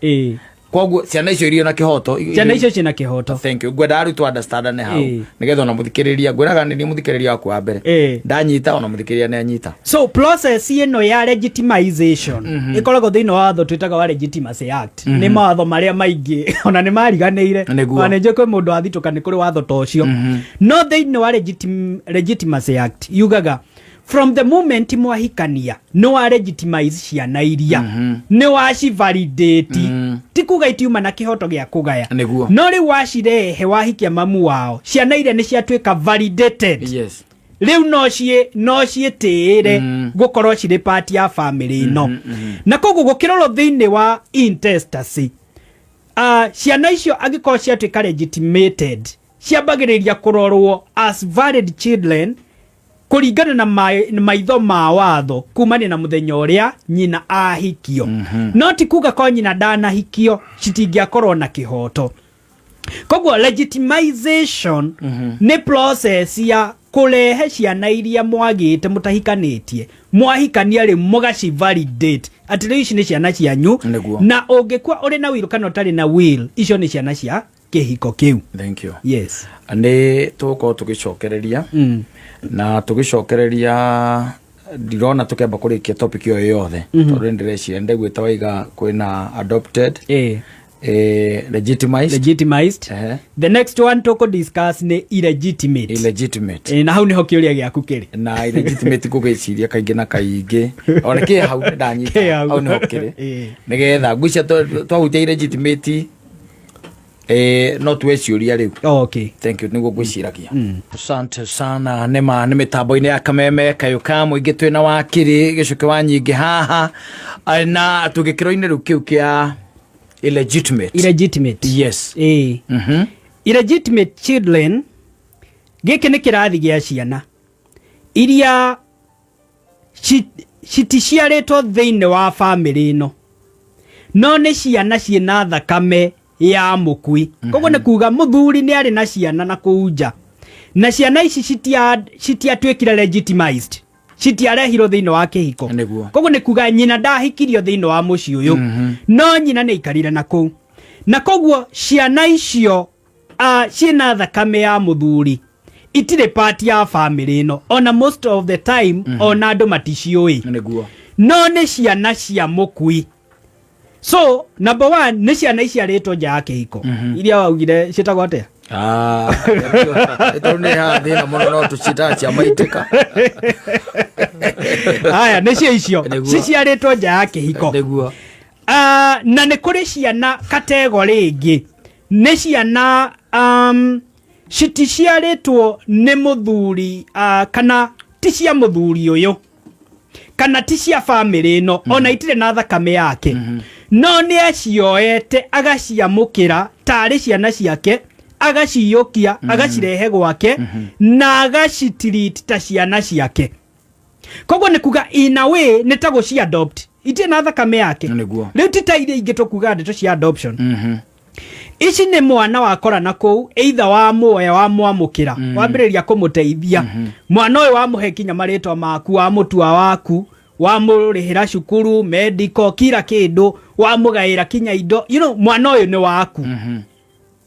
koguo ciana icio irio na kĩhoto. Ciana icio ciĩna kĩhoto. Thank you. Ngwenda arutwo understand nĩ hau, nĩgetha ona mũthikĩrĩria, ngwĩraga nĩ niĩ mũthikĩrĩria waku wa mbere, ndanyita ona mũthikĩrĩria nĩ anyita. So process ĩno ya legitimization ĩkoragwo thĩinĩ wa watho twĩtaga wa Legitimacy Act. Nĩ mawatho marĩa maingĩ ona nĩ mariganĩire. Ona nĩ njũĩ kwĩ mũndũ athitũka nĩ kũrĩ watho ta ũcio, no thĩinĩ wa Legitimacy Act yugaga from the moment mwahikania nĩ wa legitimize ciana iria, nĩ wacivalidate. Ti kuga itiuma na kĩhoto gĩa kũgaya. No rĩu wacirehe, wahikia mamu wao, ciana iria nĩ ciatuĩka validated. Rĩu no ciĩtĩĩre gũkorwo cirĩ part ya family ĩno. Na koguo gũkĩrorwo thĩinĩ wa intestacy, ciana icio angĩkorwo ciatuĩka legitimated, ciambagĩrĩria kũrorwo as valid children kũringana na maitho ma watho kumania na mũthenya ũrĩa nyina ahikio. No ti kuga ko nyina ndanahikio citingĩakorwo na kĩhoto. Koguo legitimization nĩ process ya kũrehe ciana iria mwagĩte mũtahikanĩtie, mwahikania rĩ mũgaci validate atĩ rĩu ici nĩ ciana cianyu. Na ũngĩkua ũrĩ na will kana ũtarĩ na will, icio nĩ ciana cia kĩhiko kĩu. Thank you. Yes. Nĩ tũgũkorwo tũgĩcokereria na tũgĩcokereria, ndirona tũkĩamba kũrĩkia topic ĩyo yothe, tondũ nĩ ndĩreciria ndĩguĩte waiga kwĩna adopted, legitimized, legitimized. The next one tũkũ discuss nĩ illegitimate. Illegitimate. Na hau nĩho kĩũria gĩaku kĩrĩ. Na illegitimate ngũgĩciria kaingĩ na kaingĩ ona kĩ hau nĩ ndanyita. Kĩ hau. Hau nĩho kĩrĩ, nĩgetha ngwĩcia twahutia illegitimate, no tuwe ciũria rĩu. Thank you, nĩguo ngwĩciragia. Asante sana. Nĩma nĩ mĩtambo-inĩ ya Kameme kayũ ka mũingĩ, twĩna wakiri gĩcũkĩ wa nyingĩ haha. Na tũgĩkĩro-inĩ rĩu kĩu kĩa illegitimate. Illegitimate. Yes. Illegitimate children, gĩkĩ nĩ kĩrathi gĩa ciana iria citiciarĩtwo thĩinĩ wa famĩlĩ ĩno, no nĩ ciana ciĩna thakame ya mũkui. Koguo nĩ kuga mũthuri nĩ arĩ na ciana na kũu nja, na ciana ici citiatuĩkire legitimized, citiarehirwo thĩinĩ wa kĩhiko. Koguo nĩ kuga nyina ndahikirio thĩinĩ wa mũciĩ ũyũ, no nyina nĩ aikarire na kũu, na koguo ciana icio ciĩna thakame ya mũthuri itirĩ part ya famĩlĩ ĩno. Ona most of the time ona andũ maticiũĩ, no nĩ ciana cia mũkui. So number one, nĩ ciana iciarĩtwo nja ya kĩhiko iria waugire ciĩtagwo atĩa? Ah, tondũ nĩ haha thĩna mũno, no tũciĩtaga cia maitĩka. Aya nĩcio icio ciciarĩtwo nja ya kĩhiko. Na nĩ kũrĩ ciana category ĩngĩ, nĩ ciana citiciarĩtwo nĩ mũthuri, kana ti cia mũthuri ũyũ kana ti cia famĩlĩ ĩno, ona itirĩ na thakame yake, no nĩ acioete agaciamũkĩra tarĩ ciana ciake, agaciyũkia, agacirehe gwake na agacitreat ta ciana ciake. Koguo nĩ kuga in a way nĩ ta gũci adopt, itirĩ na thakame yake. Rĩu ti ta iria ingĩ tũkuga ndeto cia adoption. Ici nĩ mwana wakora na kũu, either wa muoya, wamwamũkĩra, wambĩrĩria kũmũteithia mwana ũyũ, wamũhe kinya marĩtwa maku, wamũtua waku, wamũrĩhĩra cukuru, medical, kila kĩndũ, wamũgaĩra kinya indo, mwana ũyũ nĩ waku,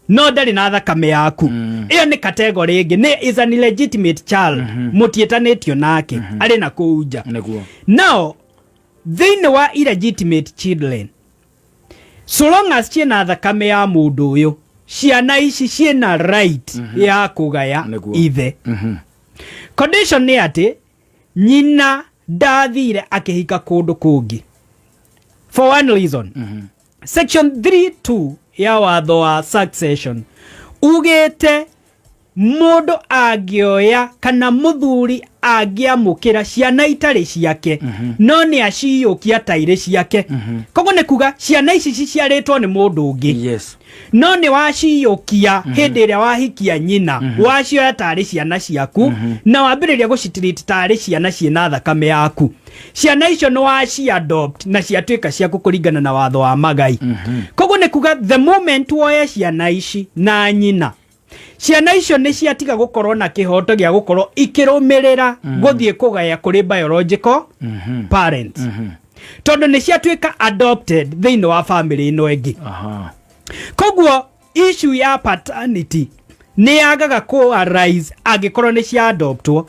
no ndarĩ na thakame yaku. Ĩyo nĩ category ĩngĩ, nĩ is an illegitimate child, mũtiĩtanĩtio nake, arĩ na kũu nja. Now thĩinĩ wa illegitimate children, so long as ciĩna thakame ya mũndũ ũyũ, ciana ici ciĩna right ya kũgaya ithe. Condition nĩ atĩ nyina ndathire akĩhika kũndũ kũngĩ, for one reason. Section 32 ya watho wa succession ugĩte mũndũ angĩoya kana mũthuri angĩamũkĩra ciana itarĩ ciake, no nĩ aciyũkia ta irĩ ciake. Koguo nĩ kuga ciana ici ciciarĩtwo nĩ mũndũ ũngĩ, no nĩ waciyũkia hĩndĩ ĩrĩa wahikia nyina, wacioya tarĩ ciana ciaku na wambĩrĩria gũcitreat tarĩ ciana ciĩna thakame yaku. Ciana icio nĩ waci adopt na ciatuĩka ciaku kũringana na watho wa magai. Koguo nĩ kuga the moment woya ciana ici na nyina, Ciana icio nĩ ciatiga gũkorwo na kĩhoto gĩa gũkorwo ikĩrũmĩrĩra gũthiĩ kũgaya kũrĩ biological parents, tondũ nĩ ciatuĩka adopted thĩinĩ wa family ĩno ĩngĩ. Koguo issue ya paternity nĩ yagaga kũ arise angĩkorwo nĩ cia adoptwo.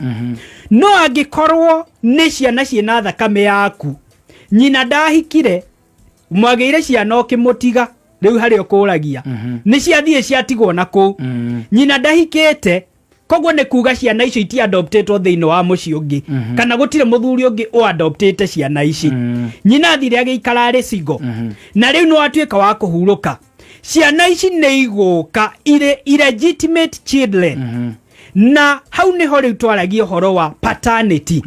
No angĩkorwo nĩ ciana ciĩna thakame yaku, nyina ndahikire, mwagĩire ciana ũkĩmũtiga, rĩu harĩa ũkũragia nĩ ciathiĩ ciatigwo na kũu, nyina ndahikĩte, koguo nĩ kuga ciana icio itiadoptĩtwo thĩinĩ wa mũciĩ ũngĩ, kana gũtirĩ mũthuri ũngĩ ũadoptĩte ciana ici. Nyina athire agĩikara arĩ single, na rĩu nĩ watuĩka wa kũhurũka. Ciana ici nĩ igũka irĩ illegitimate children, na hau nĩho rĩu twaragia ũhoro wa paternity,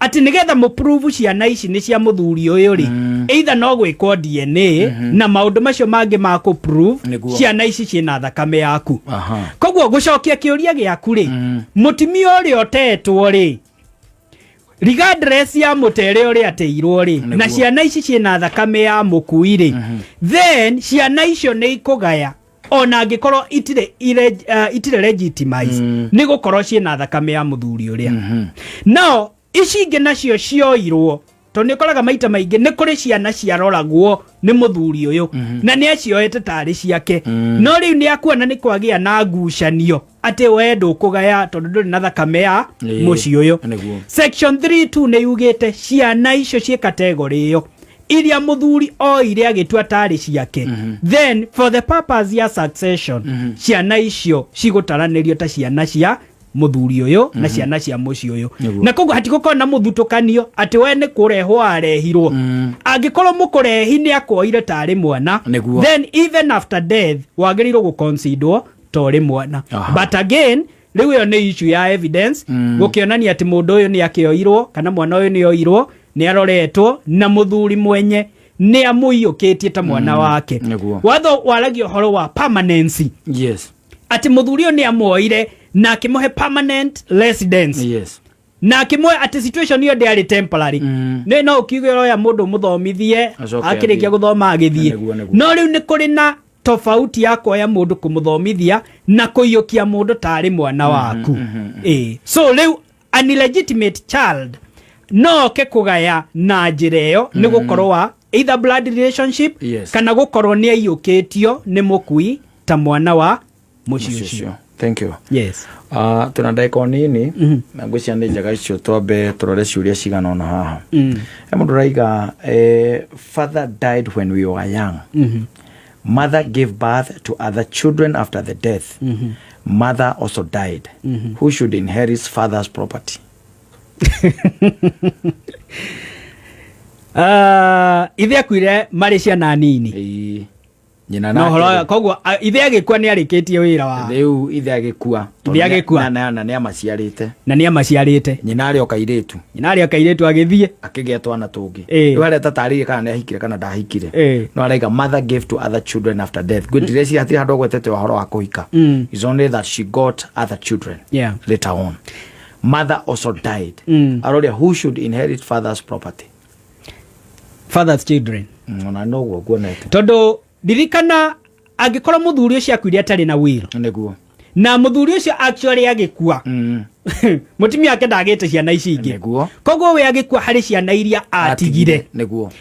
atĩ nĩgetha mũprove ciana ici nĩ cia mũthuri ũyũ rĩ, either no gwĩkwo DNA na maũndũ macio mangĩ ma kũprove ciana ici ciĩna thakame yaku. Koguo gũcokia kĩũria gĩaku rĩ, mũtumia ũrĩa ũtetwo rĩ, regardless ya mũtere ũrĩa ateirwo rĩ, na ciana ici ciĩna thakame ya mũkui rĩ, then ciana icio nĩ ikũgaya ona angĩkorwo itirĩ itirĩ legitimized, nĩ gũkorwo ciĩna thakame ya mũthuri ũrĩa. No ici ingĩ nacio cioirwo, tondũ nĩ ũkoraga maita maingĩ nĩ kũrĩ ciana ciaroragwo nĩ mũthuri ũyũ na nĩ acioete tarĩ ciake, no rĩu nĩ akuona nĩ kwagĩa na ngucanio atĩ we ndũkũgaya tondũ ndũrĩ na thakame ya mũciĩ ũyũ. Section 32 nĩ yugĩte ciana icio ciĩ category ĩyo iria mũthuri oire agĩtua tarĩ ciake, then for the purpose ya succession, ciana icio cigũtaranĩrio ta ciana cia mũthuri ũyũ na ciana cia mũciĩ ũyũ. Na koguo hatigũkorwo na mũthutũkanio atĩ we nĩ kũrehwo arehirwo. Angĩkorwo mũkũrehi nĩ akuoire tarĩ mwana, then even after death wagĩrĩirwo gũconsiderwo ta ũrĩ mwana. But again, rĩu ĩyo nĩ issue ya evidence, gũkĩonania atĩ mũndũ ũyũ nĩ akĩoirwo kana mwana ũyũ nĩ oirwo, nĩ aroretwo na mũthuri mwenye nĩ amũiyũkĩtie ta mwana wake. Watho waragia ũhoro wa permanency, atĩ mũthuri ũyũ nĩ amuoire na akĩmũhe permanent residence, na akĩmũhe atĩ situation ĩyo ndĩarĩ temporary. Nĩ no ũkiuge ũroya mũndũ mũthomithie, Acoke akĩrĩkia athiĩ. gũthoma agĩthiĩ. Nĩguo, nĩguo. No rĩu nĩ kũrĩ na tofauti ya kuoya mũndũ kũmũthomithia na kũiyũkia mũndũ tarĩ mwana waku. Ĩĩ. So rĩu an illegitimate child no oke kũgaya na njĩra ĩyo, nĩ gũkorwo wa either blood relationship kana gũkorwo nĩ aiyũkĩtio nĩ mũkui ta mwana wa mũciĩ ũcio. Thank you. Yes. Tuna ndagĩka o nini, na ngwĩciria nĩ njega icio twambe tũrore ciũria cigana ũna haha. He mũndũ ũraiga, father died when we were young. Mother gave birth to other children after the death. Mother also died. Who should inherit father's property? Ithe akuire marĩ ciana nini. Ĩĩ. Nyina na ũhoro nake. Koguo ithe agĩkua nĩ arĩkĩtie wĩra wa Rĩu ithe agĩkua. Ithe agĩkua. Na nĩ amaciarĩte. Na nĩ amaciarĩte. Nyina arĩ o kairĩtu. Nyina arĩ o kairĩtu agĩthiĩ. Akĩgĩa twana tũngĩ. Rĩu arĩa tatarĩirie kana nĩ ahikire kana ndahikire. No araiga mother gave to other children after death. Ngwĩtireciria hatirĩ handũ agwetete ũhoro wa kũhika. It's only that she got other children later on. Mother also died. Aroria who should inherit father's property? Father's children. Ona noguo nguonete. Tondũ ririkana, angĩkorwo mũthuri ũcio akuire atarĩ na will, na mũthuri ũcio actually agĩkua, mũtumia wake ndagĩte ciana ici ingĩ. Koguo we agĩkua harĩ ciana iria atigire,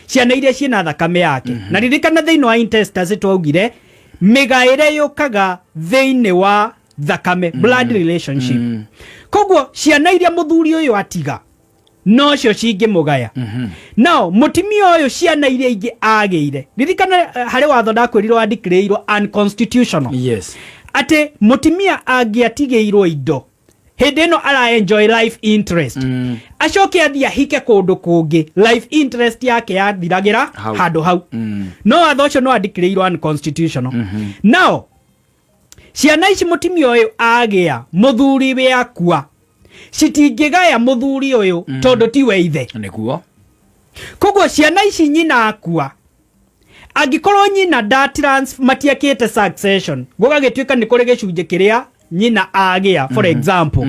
ciana iria ciĩna thakame yake. Na ririkana thĩinĩ wa intestacy twaugire mĩgaĩre yũkaga thĩinĩ wa thakame, blood relationship. Koguo ciana iria mũthuri ũyũ atiga nocio cingĩmũgaya. Now mũtumia ũyũ ciana iria ingĩ agĩire, ririkana, harĩ watho ndakwĩrirwo wandikĩrĩirwo unconstitutional, atĩ mũtumia angĩatigĩirwo indo hĩndĩ ĩno ara enjoy life interest, acoke athiĩ ahike kũndũ kũngĩ, life interest yake yathiragĩra Hau. handũ hau. No watho ũcio no andikĩrĩirwo unconstitutional. Now ciana ici mũtumia ũyũ agĩa mũthuri we akua citingĩgaya mũthuri ũyũ, tondũ tiwe ithe. Koguo ciana ici nyina akua, angĩkorwo nyina nda matiakĩte succession, gũgagĩtuĩka nĩ kũrĩ gĩcunjĩ kĩrĩa nyina agĩa, for example,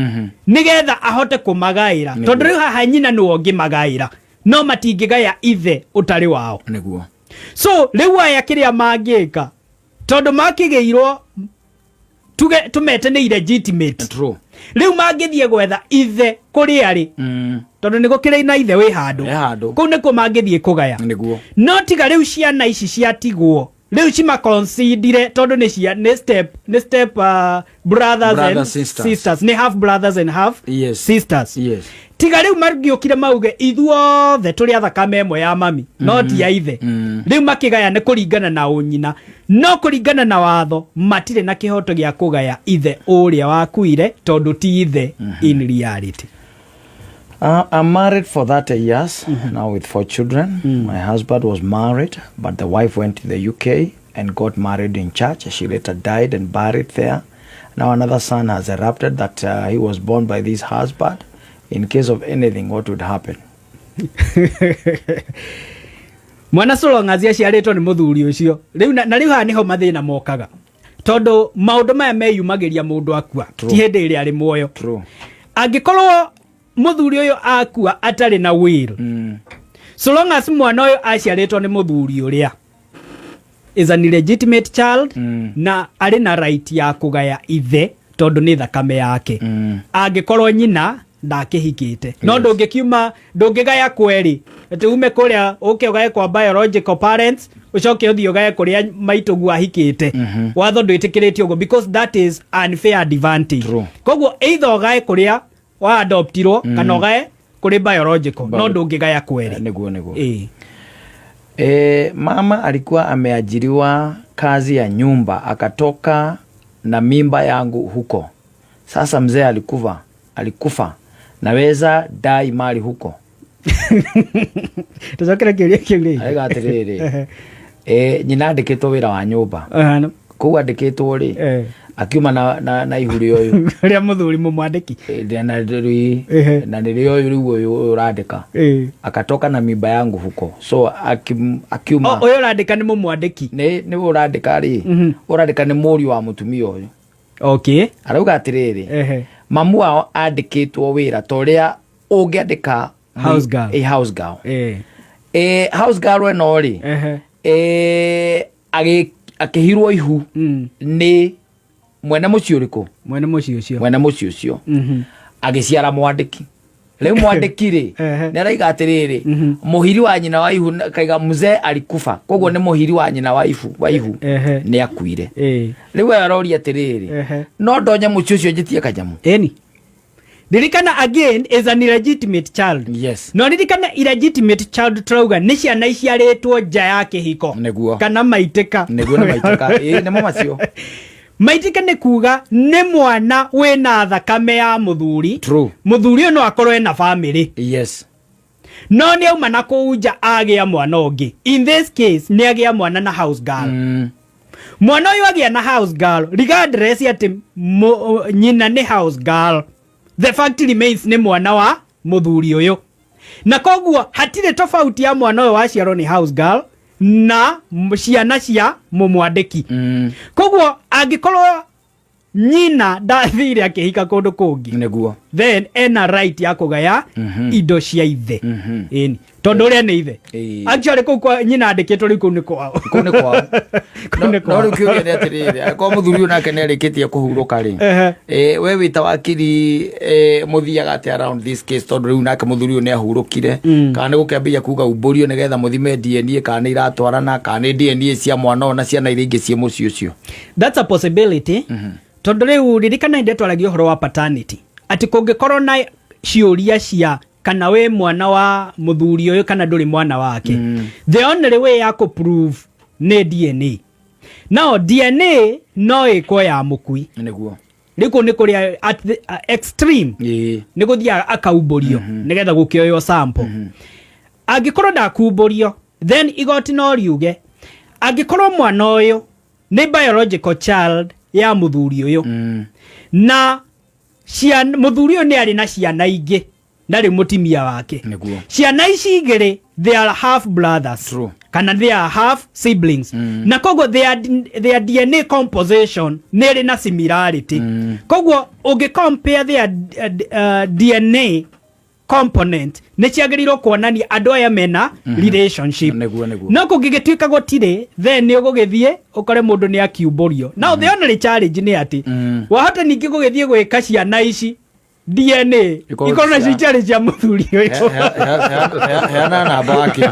nĩgetha ahote kũmagaĩra, tondũ rĩu haha nyina nĩwe ũngĩmagaĩra, no matingĩgaya ithe ũtarĩ wao. So rĩu aya kĩrĩa mangĩka, tondũ makĩgĩirwo Tuge tumete nĩ illegitimate. Rĩu mangĩthiĩ gwetha ithe kũrĩa arĩ, tondũ nĩ gũkĩrĩ na ithe wĩ handũ. Wĩ handũ. Kũu nĩkuo mangĩthiĩ kũgaya. No tiga rĩu ciana ici ciatigwo rĩu cimaconsidire, tondũ nĩ cia nĩ step brothers Brother, and sisters. Sisters, nĩ half brothers and half sisters. Tiga rĩu mangĩũkire mauge ithuothe tũrĩ a thakame ĩmwe ya mami, no ti ya ithe. Rĩu makĩgaya nĩ kũringana na ũnyina, no kũringana na watho matirĩ na kĩhoto gĩa kũgaya ithe ũrĩa wakuire, tondũ ti ithe in reality. I'm married for 30 years now with four children. My husband was married, but the wife went to the UK and got married in church. She later died and buried there. Now another son has erupted that he was born by this husband. In case of anything, what would happen? Mwana so long as aciarĩtwo nĩ mũthuri ũcio rĩu na rĩu haha nĩho mathĩna mokaga, tondũ maũndũ maya meyumagĩria mũndũ akua, ti hĩndĩ ĩrĩa arĩ muoyo. Angĩkorwo mũthuri ũyũ akua atarĩ na will, so long as mwana ũyũ aciarĩtwo nĩ mũthuri ũrĩa is an illegitimate child, na arĩ na right ya kũgaya ithe tondũ nĩ thakame yake, angĩkorwo nyina ndakĩhikĩte. No ndũngĩkiuma, ndũngĩgaya kwerĩ, atĩ ume kũrĩa ũke ũgaye kwa biological parents, ũcoke ũthiĩ ũgaye kũrĩa maitũguo ahikĩte. Watho ndwĩtĩkĩrĩtie ũguo because that is unfair advantage. Koguo either ũgae kũrĩa wa adoptirwo kana ũgae kũrĩ biological, no ndũngĩgaya kwerĩ. Nĩguo. Ĩĩ. E, mama alikuwa ameajiriwa kazi ya nyumba, akatoka na mimba yangu huko. Sasa mzee alikufa, naweza dai mali huko? Tũcokere kĩũria kĩu rĩngĩ. Arauga atĩrĩrĩ, e, nyina andĩkĩtwo wĩra wa nyũmba. Kũu andĩkĩtwo rĩ, akiuma na ihu rĩa ũyũ. Rĩa mũthuri mũmwandĩki. E, na nĩrĩo ũyũ rĩu ũyũ ũrandĩka, akatoka na mimba yangu huko, so akiuma. O, ũyũ ũrandĩka nĩ mũmwandĩki? Nĩ ũrandĩka rĩ, ũrandĩka nĩ mũriũ wa mũtumia ũyũ. Arauga atĩrĩrĩ, mamu wao andĩkĩtwo wĩra ta ũrĩa ũngĩandĩka House girl. A house girl. E, house girl ĩno rĩ, e, akĩhirwo ihu nĩ mwene mũciĩ ũrĩkũ? Mwene mũciĩ ũcio. Mwene mũciĩ ũcio agĩciara mwandĩki. Rĩu mwandĩki rĩ, nĩ araiga atĩrĩrĩ, mũhiri wa nyina wa ihu, kaiga mzee alikufa, koguo nĩ mũhiri wa nyina wa ihu nĩ akuire. Rĩu we aroria atĩrĩrĩ, no ndonye mũciĩ ũcio njĩtie kanyamũ? Ĩni, ririkana again is an illegitimate child. No ririkana illegitimate child turauga nĩ ciana iciarĩtwo nja ya kĩhiko. Kana maitĩka. Nĩguo, nĩ maitĩka. Ĩĩ, nĩmo macio. Maitĩka nĩ kuga nĩ mwana wĩna thakame ya mũthuri. Mũthuri ũyũ no akorwo ena family, no nĩ auma na kũu nja agĩa mwana ũngĩ. In this case nĩ agĩa mwana na house girl. Mwana ũyũ agĩa na house girl, regardless atĩ nyina nĩ house girl, the fact remains nĩ mwana wa mũthuri ũyũ, na koguo hatirĩ tofauti ya mwana ũyũ waciarwo nĩ house girl na ciana cia mũmwandĩki. Koguo angĩkorwo nyina ndathire akĩhika kũndũ kũngĩ, then ena right ya kũgaya indo cia ithe. Ĩni, tondũ ũrĩa nĩ ithe. Actually kũu kwa nyina andĩkĩtwo rĩu, kũu nĩ kwao. Kũu nĩ kwao. Kũu nĩ No kwao. rĩu kĩũria nĩ atĩrĩrĩ, angĩkorwo mũthuri ũyũ nake nĩ arĩkĩtie kũhurũka rĩ, we wĩ ta wakiri, mũthiaga atĩa around this case, tondũ rĩu nake mũthuri ũyũ nĩ ahurũkire? Kana nĩ gũkĩambĩrĩria kuga umbũrio nĩgetha mũthime DNA kana nĩ iratwarana, kana nĩ DNA cia mwana ũyũ na ciana iria ingĩ ciĩ mũciĩ ũcio? That's a possibility, tondũ rĩu ririkana ndĩ twaragia ũhoro wa paternity, atĩ kũngĩkorwo na ciũria cia kana wĩ mwana wa mũthuri ũyũ kana ndũrĩ mwana wake, the only way ya kũ prove nĩ DNA. Now DNA no ĩkwo ya mũkui. Rĩu kũu nĩ kũrĩa at the extreme, nĩ gũthiaga akaumbũrio nĩgetha gũkĩoywo sample. Angĩkorwo ndakumbũrio, then igoti no riuge angĩkorwo mwana ũyũ nĩ biological child ya mũthuri ũyũ, na mũthuri ũyũ nĩ arĩ na ciana ingĩ na rĩu mũtimia wake, ciana ici igĩrĩ they are half brothers kana they are half siblings, na koguo their DNA composition nĩ ĩrĩ na similarity. Koguo ũngĩ compare their DNA. Component nĩ ciagĩrĩirwo kuonania andũ aya mena relationship. Nĩguo, nĩguo. No kũngĩgĩtuĩka gũtirĩ, then nĩ ũgũgĩthiĩ ũkore mũndũ nĩ akiumbũrio. Now the only challenge nĩ atĩ wahota ningĩ gũgĩthiĩ gwĩka ciana ici DNA, Ikorwo ikorwo nacio cia- itarĩ cia mũthuri ũyũ. Heana namba wakiri,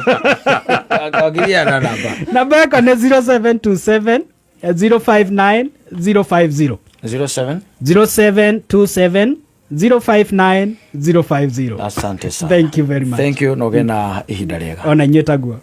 wakiri, heana namba. Namba yakwa nĩ 0727 059 050. 07 0727 059 050. Asante sana. Thank you very much. Thank you, no na ihinda rĩega. Ona inyuĩ taguo.